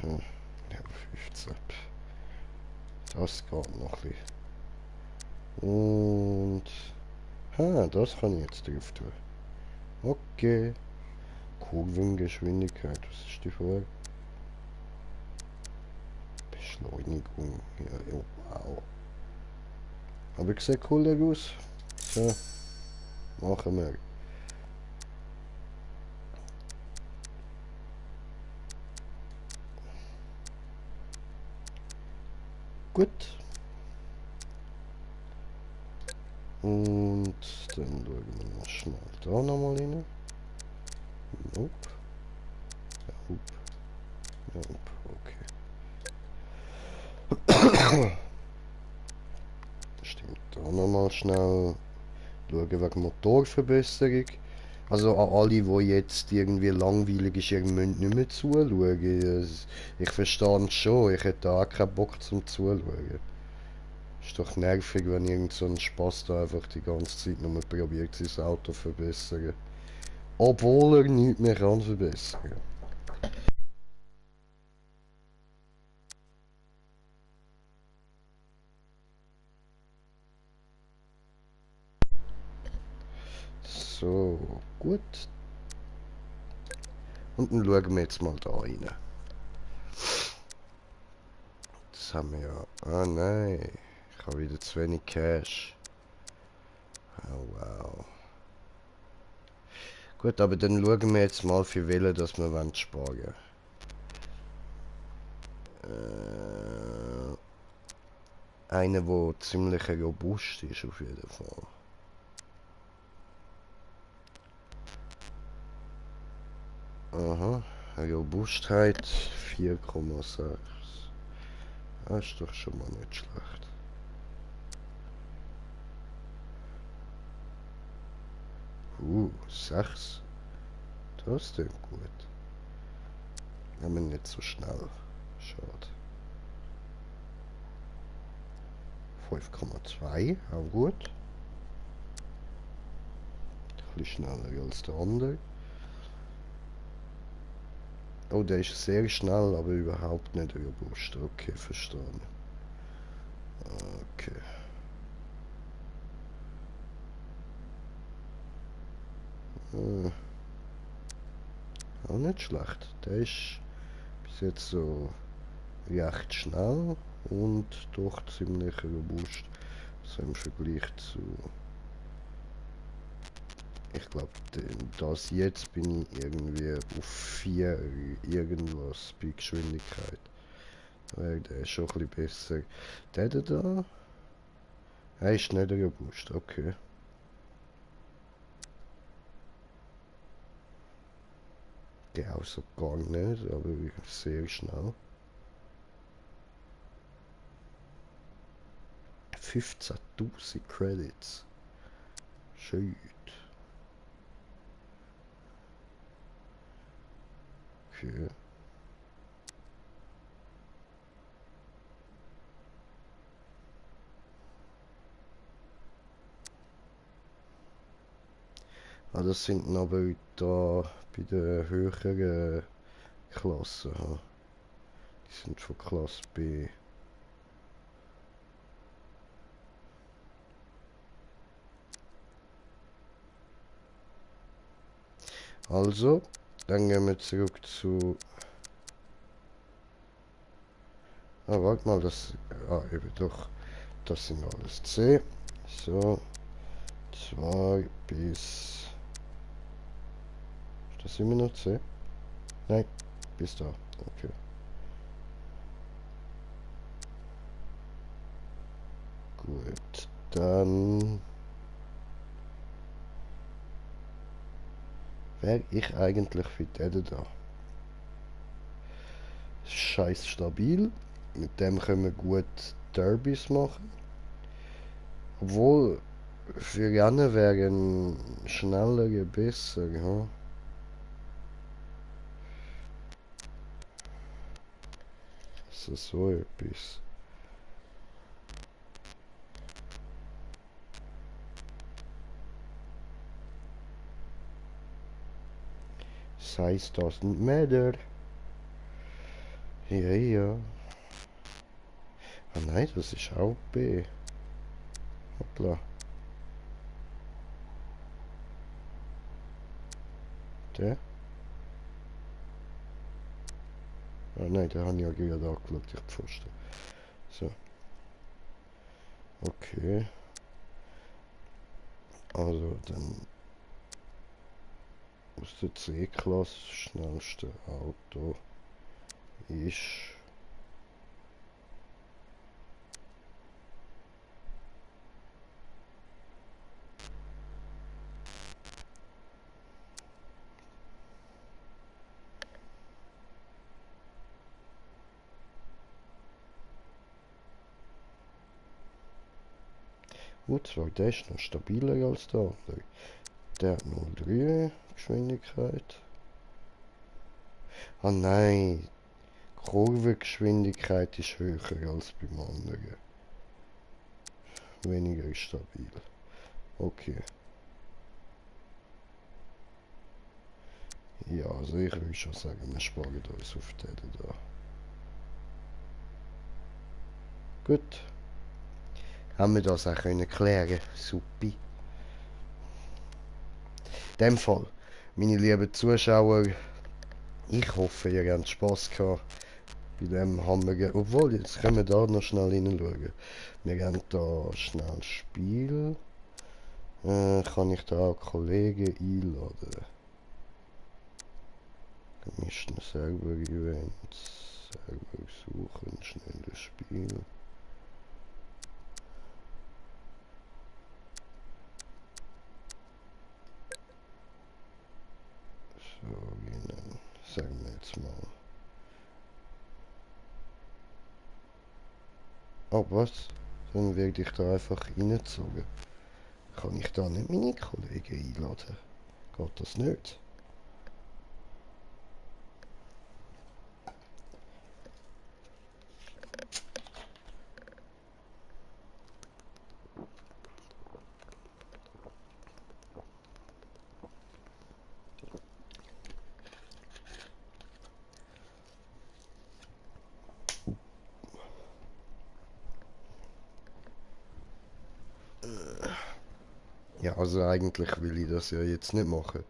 Hm. Level 15. Das geht noch ein bisschen. Und... Ha, das kann ich jetzt drauf tun. Okay. Kurvengeschwindigkeit, was ist die Frage? Beschleunigung. Ja, ja, wow. Aber ich sehe cooler aus. So. Machen wir. Gut. Und dann schauen wir noch schnell da nochmal rein. Nope. Nope. Nope. Okay. Stimmt, da nochmal schnell schauen wegen Motorverbesserung. Also an alle, die jetzt irgendwie langweilig ist, ihr müsst nicht mehr zuschauen. Ich verstehe es schon, ich hätte auch keinen Bock zum Zuschauen. Ist doch nervig, wenn irgend so ein Spaß da einfach die ganze Zeit nur probiert, sein Auto zu verbessern. Obwohl er nichts mehr kann verbessern. So, gut. Und dann schauen wir jetzt mal da rein. Das haben wir ja... Ah nein, ich habe wieder zu wenig Cash. Oh wow. Gut, aber dann schauen wir jetzt mal, für welche dass wir sparen wollen. Einer, der ziemlich robust ist auf jeden Fall. Aha, Robustheit 4,6. Das ist doch schon mal nicht schlecht. Uh, 6. Das ist gut. Aber nicht so schnell. Schade. 5,2, auch gut. Ein bisschen schneller als der andere. Oh, der ist sehr schnell, aber überhaupt nicht robust. Okay, verstanden. Okay. Auch nicht schlecht. Der ist bis jetzt so recht schnell und doch ziemlich robust. So im Vergleich zu... Ich glaube, das jetzt bin ich irgendwie auf 4 irgendwas bei Geschwindigkeit. Der ist schon ein bisschen besser. Der da? Er ist nicht robust, okay. Der auch so gar nicht, aber sehr schnell. 15.000 Credits. Schön. Okay. Ah, das sind aber da bei den höheren Klassen. Ha. Die sind von Klasse B. Also, dann gehen wir zurück zu... Ah, warte mal, das... Ah, eben doch. Das sind alles C. So, 2 bis... Ist das immer noch C? Nein, bis da. Okay. Gut, dann... Wäre ich eigentlich für den da. Scheiß stabil. Mit dem können wir gut Derbys machen. Obwohl, für Rennen wären schnellere besser, ja. Also so etwas. Size doesn't matter. Ja, ja. Ah nein, das ist auch B. Hoppla. Der? Ah nein, den habe ich ja gerade angeschaut, ich Pfosten. So. Okay. Also dann aus der C-Klasse schnellste Auto ist... zwar der ist noch stabiler als der andere. Der hat 0,3 Geschwindigkeit. Ah nein, Kurvengeschwindigkeit ist höher als beim anderen. Weniger stabil. Okay. Ja, also ich würde schon sagen, wir sparen uns auf den da. Gut. Haben wir das auch können klären. Supi. In dem Fall, meine lieben Zuschauer, ich hoffe, ihr habt Spass gehabt bei dem Hammer. Obwohl, jetzt können wir da noch schnell hineinschauen. Wir haben da schnell Spiel. Kann ich da auch Kollegen einladen? Gemischten Server Events. Server suchen, schnelles Spiel. So, genau. Sagen wir jetzt mal. Oh, was? Dann werde ich da einfach reingezogen. Kann ich da nicht meine Kollegen einladen? Geht das nicht? Ja, also eigentlich will ich das ja jetzt nicht machen.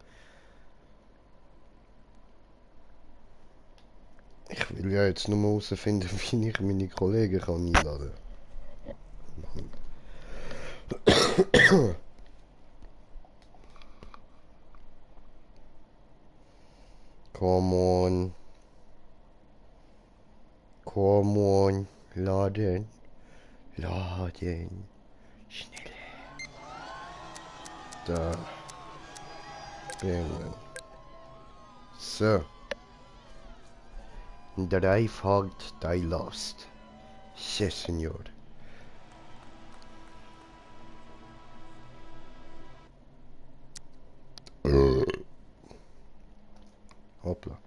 Ich will ja jetzt nur mal herausfinden, wie ich meine Kollegen kann einladen kann. Come on. Come on. Laden. Laden. Schneller. Da. Bämen. So. Drive hard, die lost. Sí, señor. Hoppla.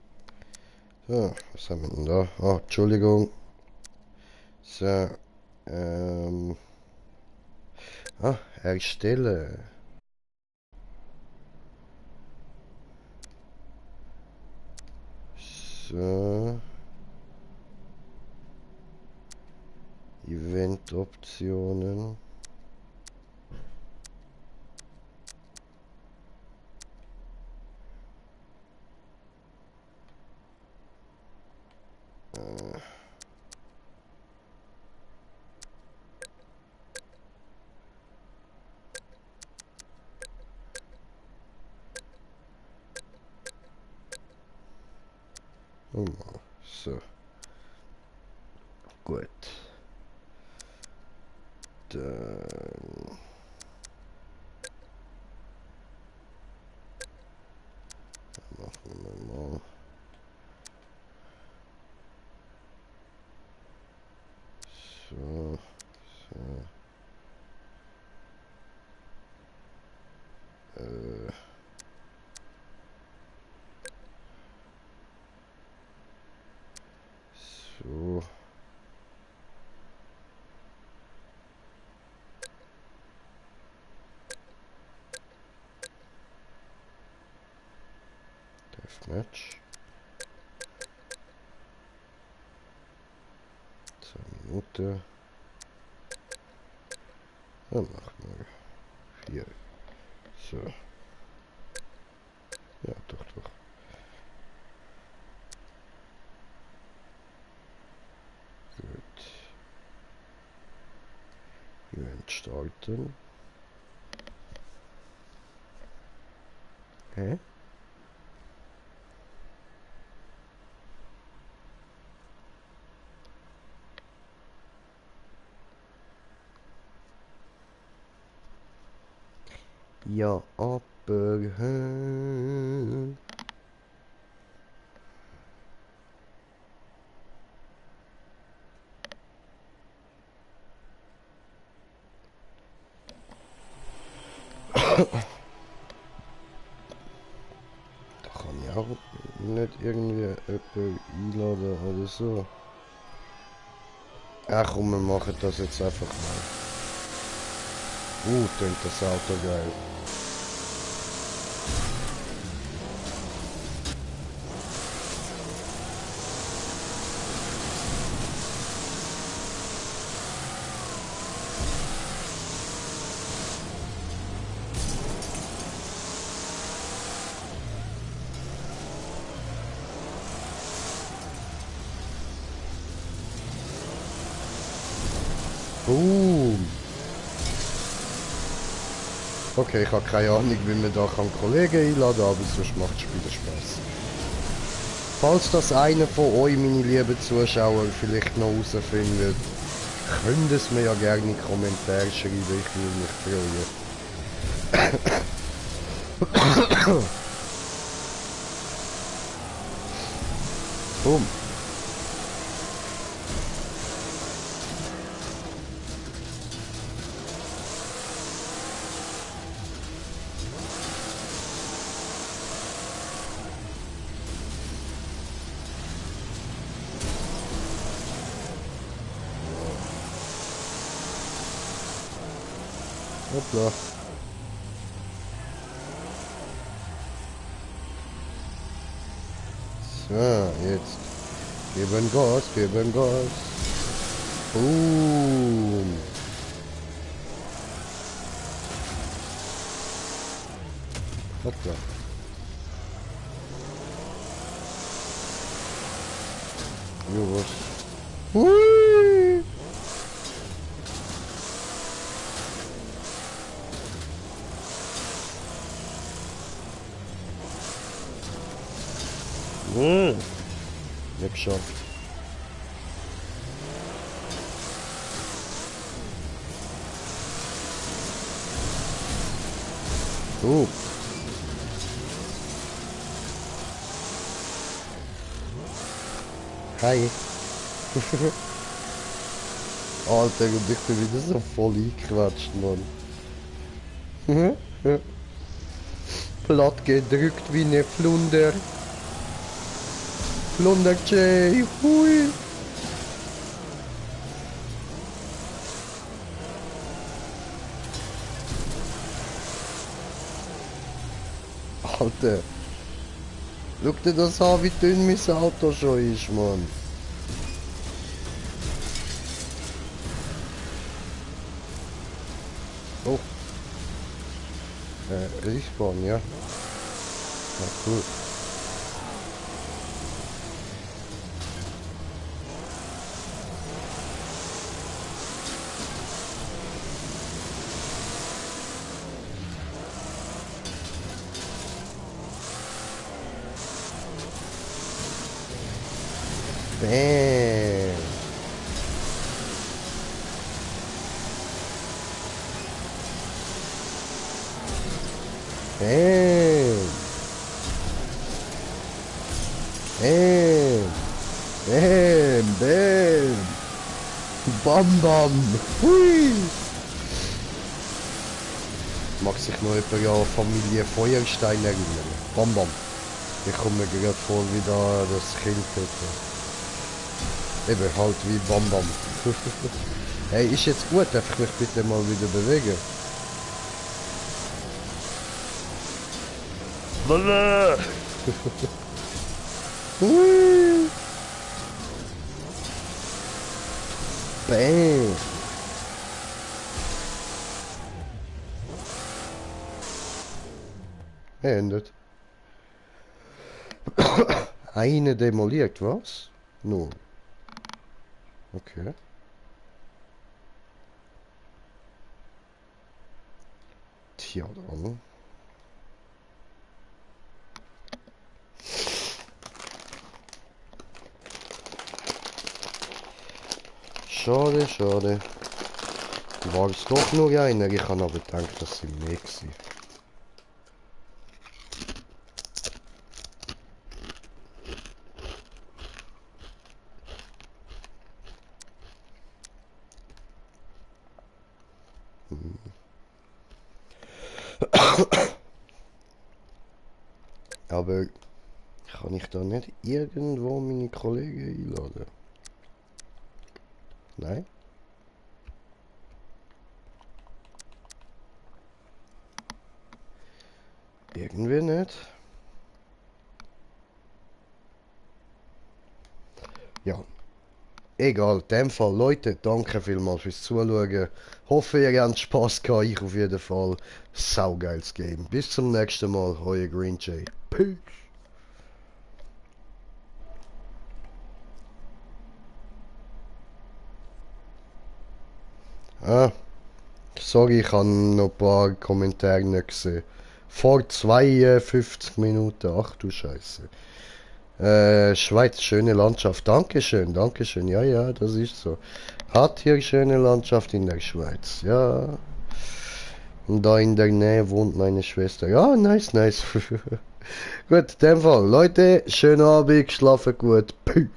So, was haben wir denn da? Ah, Entschuldigung. So, erstelle. So. Event-Optionen. Oh, so. Gut. Dann machen wir mal. So. So. So. Deathmatch. 2 Minuten. Dann machen wir 4. So. Ja, doch, doch. Gut. Event starten. Hä? Ja, aber... Da kann ich auch nicht irgendwie jemanden einladen oder so. Ach komm, wir machen das jetzt einfach mal. Klingt das Auto geil. Boom! Okay, ich habe keine Ahnung, wie man da Kollegen einladen kann, aber sonst macht das Spiel Spaß. Falls das einer von euch, meine lieben Zuschauer, vielleicht noch herausfindet, könnt es mir ja gerne in die Kommentare schreiben, ich würde mich freuen. Boom. Hoppla. So, jetzt. Geben Gas, geben Gas. Boom. Hoppla. Jo, was? Hui. Nicht geschafft. Oh. Hi. Alter, und ich bin wieder so voll eingequatscht, Mann. Platt gedrückt wie ne Flunder. Flunder J. Hui. Alter. Schau dir das an, wie dünn mein Auto schon ist, Mann. Oh. Respawn, ja. Na cool. Bam. Bam. Bam. Bam. Bam. Bam bam. Hui. Mag sich noch jemand an Familie Feuerstein erinnern? Bam bam. Ich komme mir gerade vor wie da das Kind hätte. Eben halt wie Bam Bam. Hey, ist jetzt gut, darf ich mich bitte mal wieder bewegen? Wolle! Hui! Bam! Beendet. Eine demoliert, was? Nun. Okay. Tja, dann. Schade, schade. War es doch nur einer, ich habe aber gedacht, dass sie mehr waren. Aber kann ich da nicht irgendwo meine Kollegen einladen? Nein? Irgendwie nicht. Ja. Egal, in dem Fall, Leute, danke vielmals fürs Zuschauen. Hoffe, ihr habt Spaß gehabt, ich auf jeden Fall. Saugeiles Game. Bis zum nächsten Mal, euer Green Jay. Peace. Ah, sorry, ich habe noch ein paar Kommentare nicht gesehen. Vor 52 Minuten, ach du Scheiße. Schweiz, schöne Landschaft. Dankeschön, Dankeschön. Ja, ja, das ist so. Hat hier schöne Landschaft in der Schweiz. Ja. Und da in der Nähe wohnt meine Schwester. Ja, nice, nice. Gut, in dem Fall. Leute, schönen Abend, schlafen gut. Peace.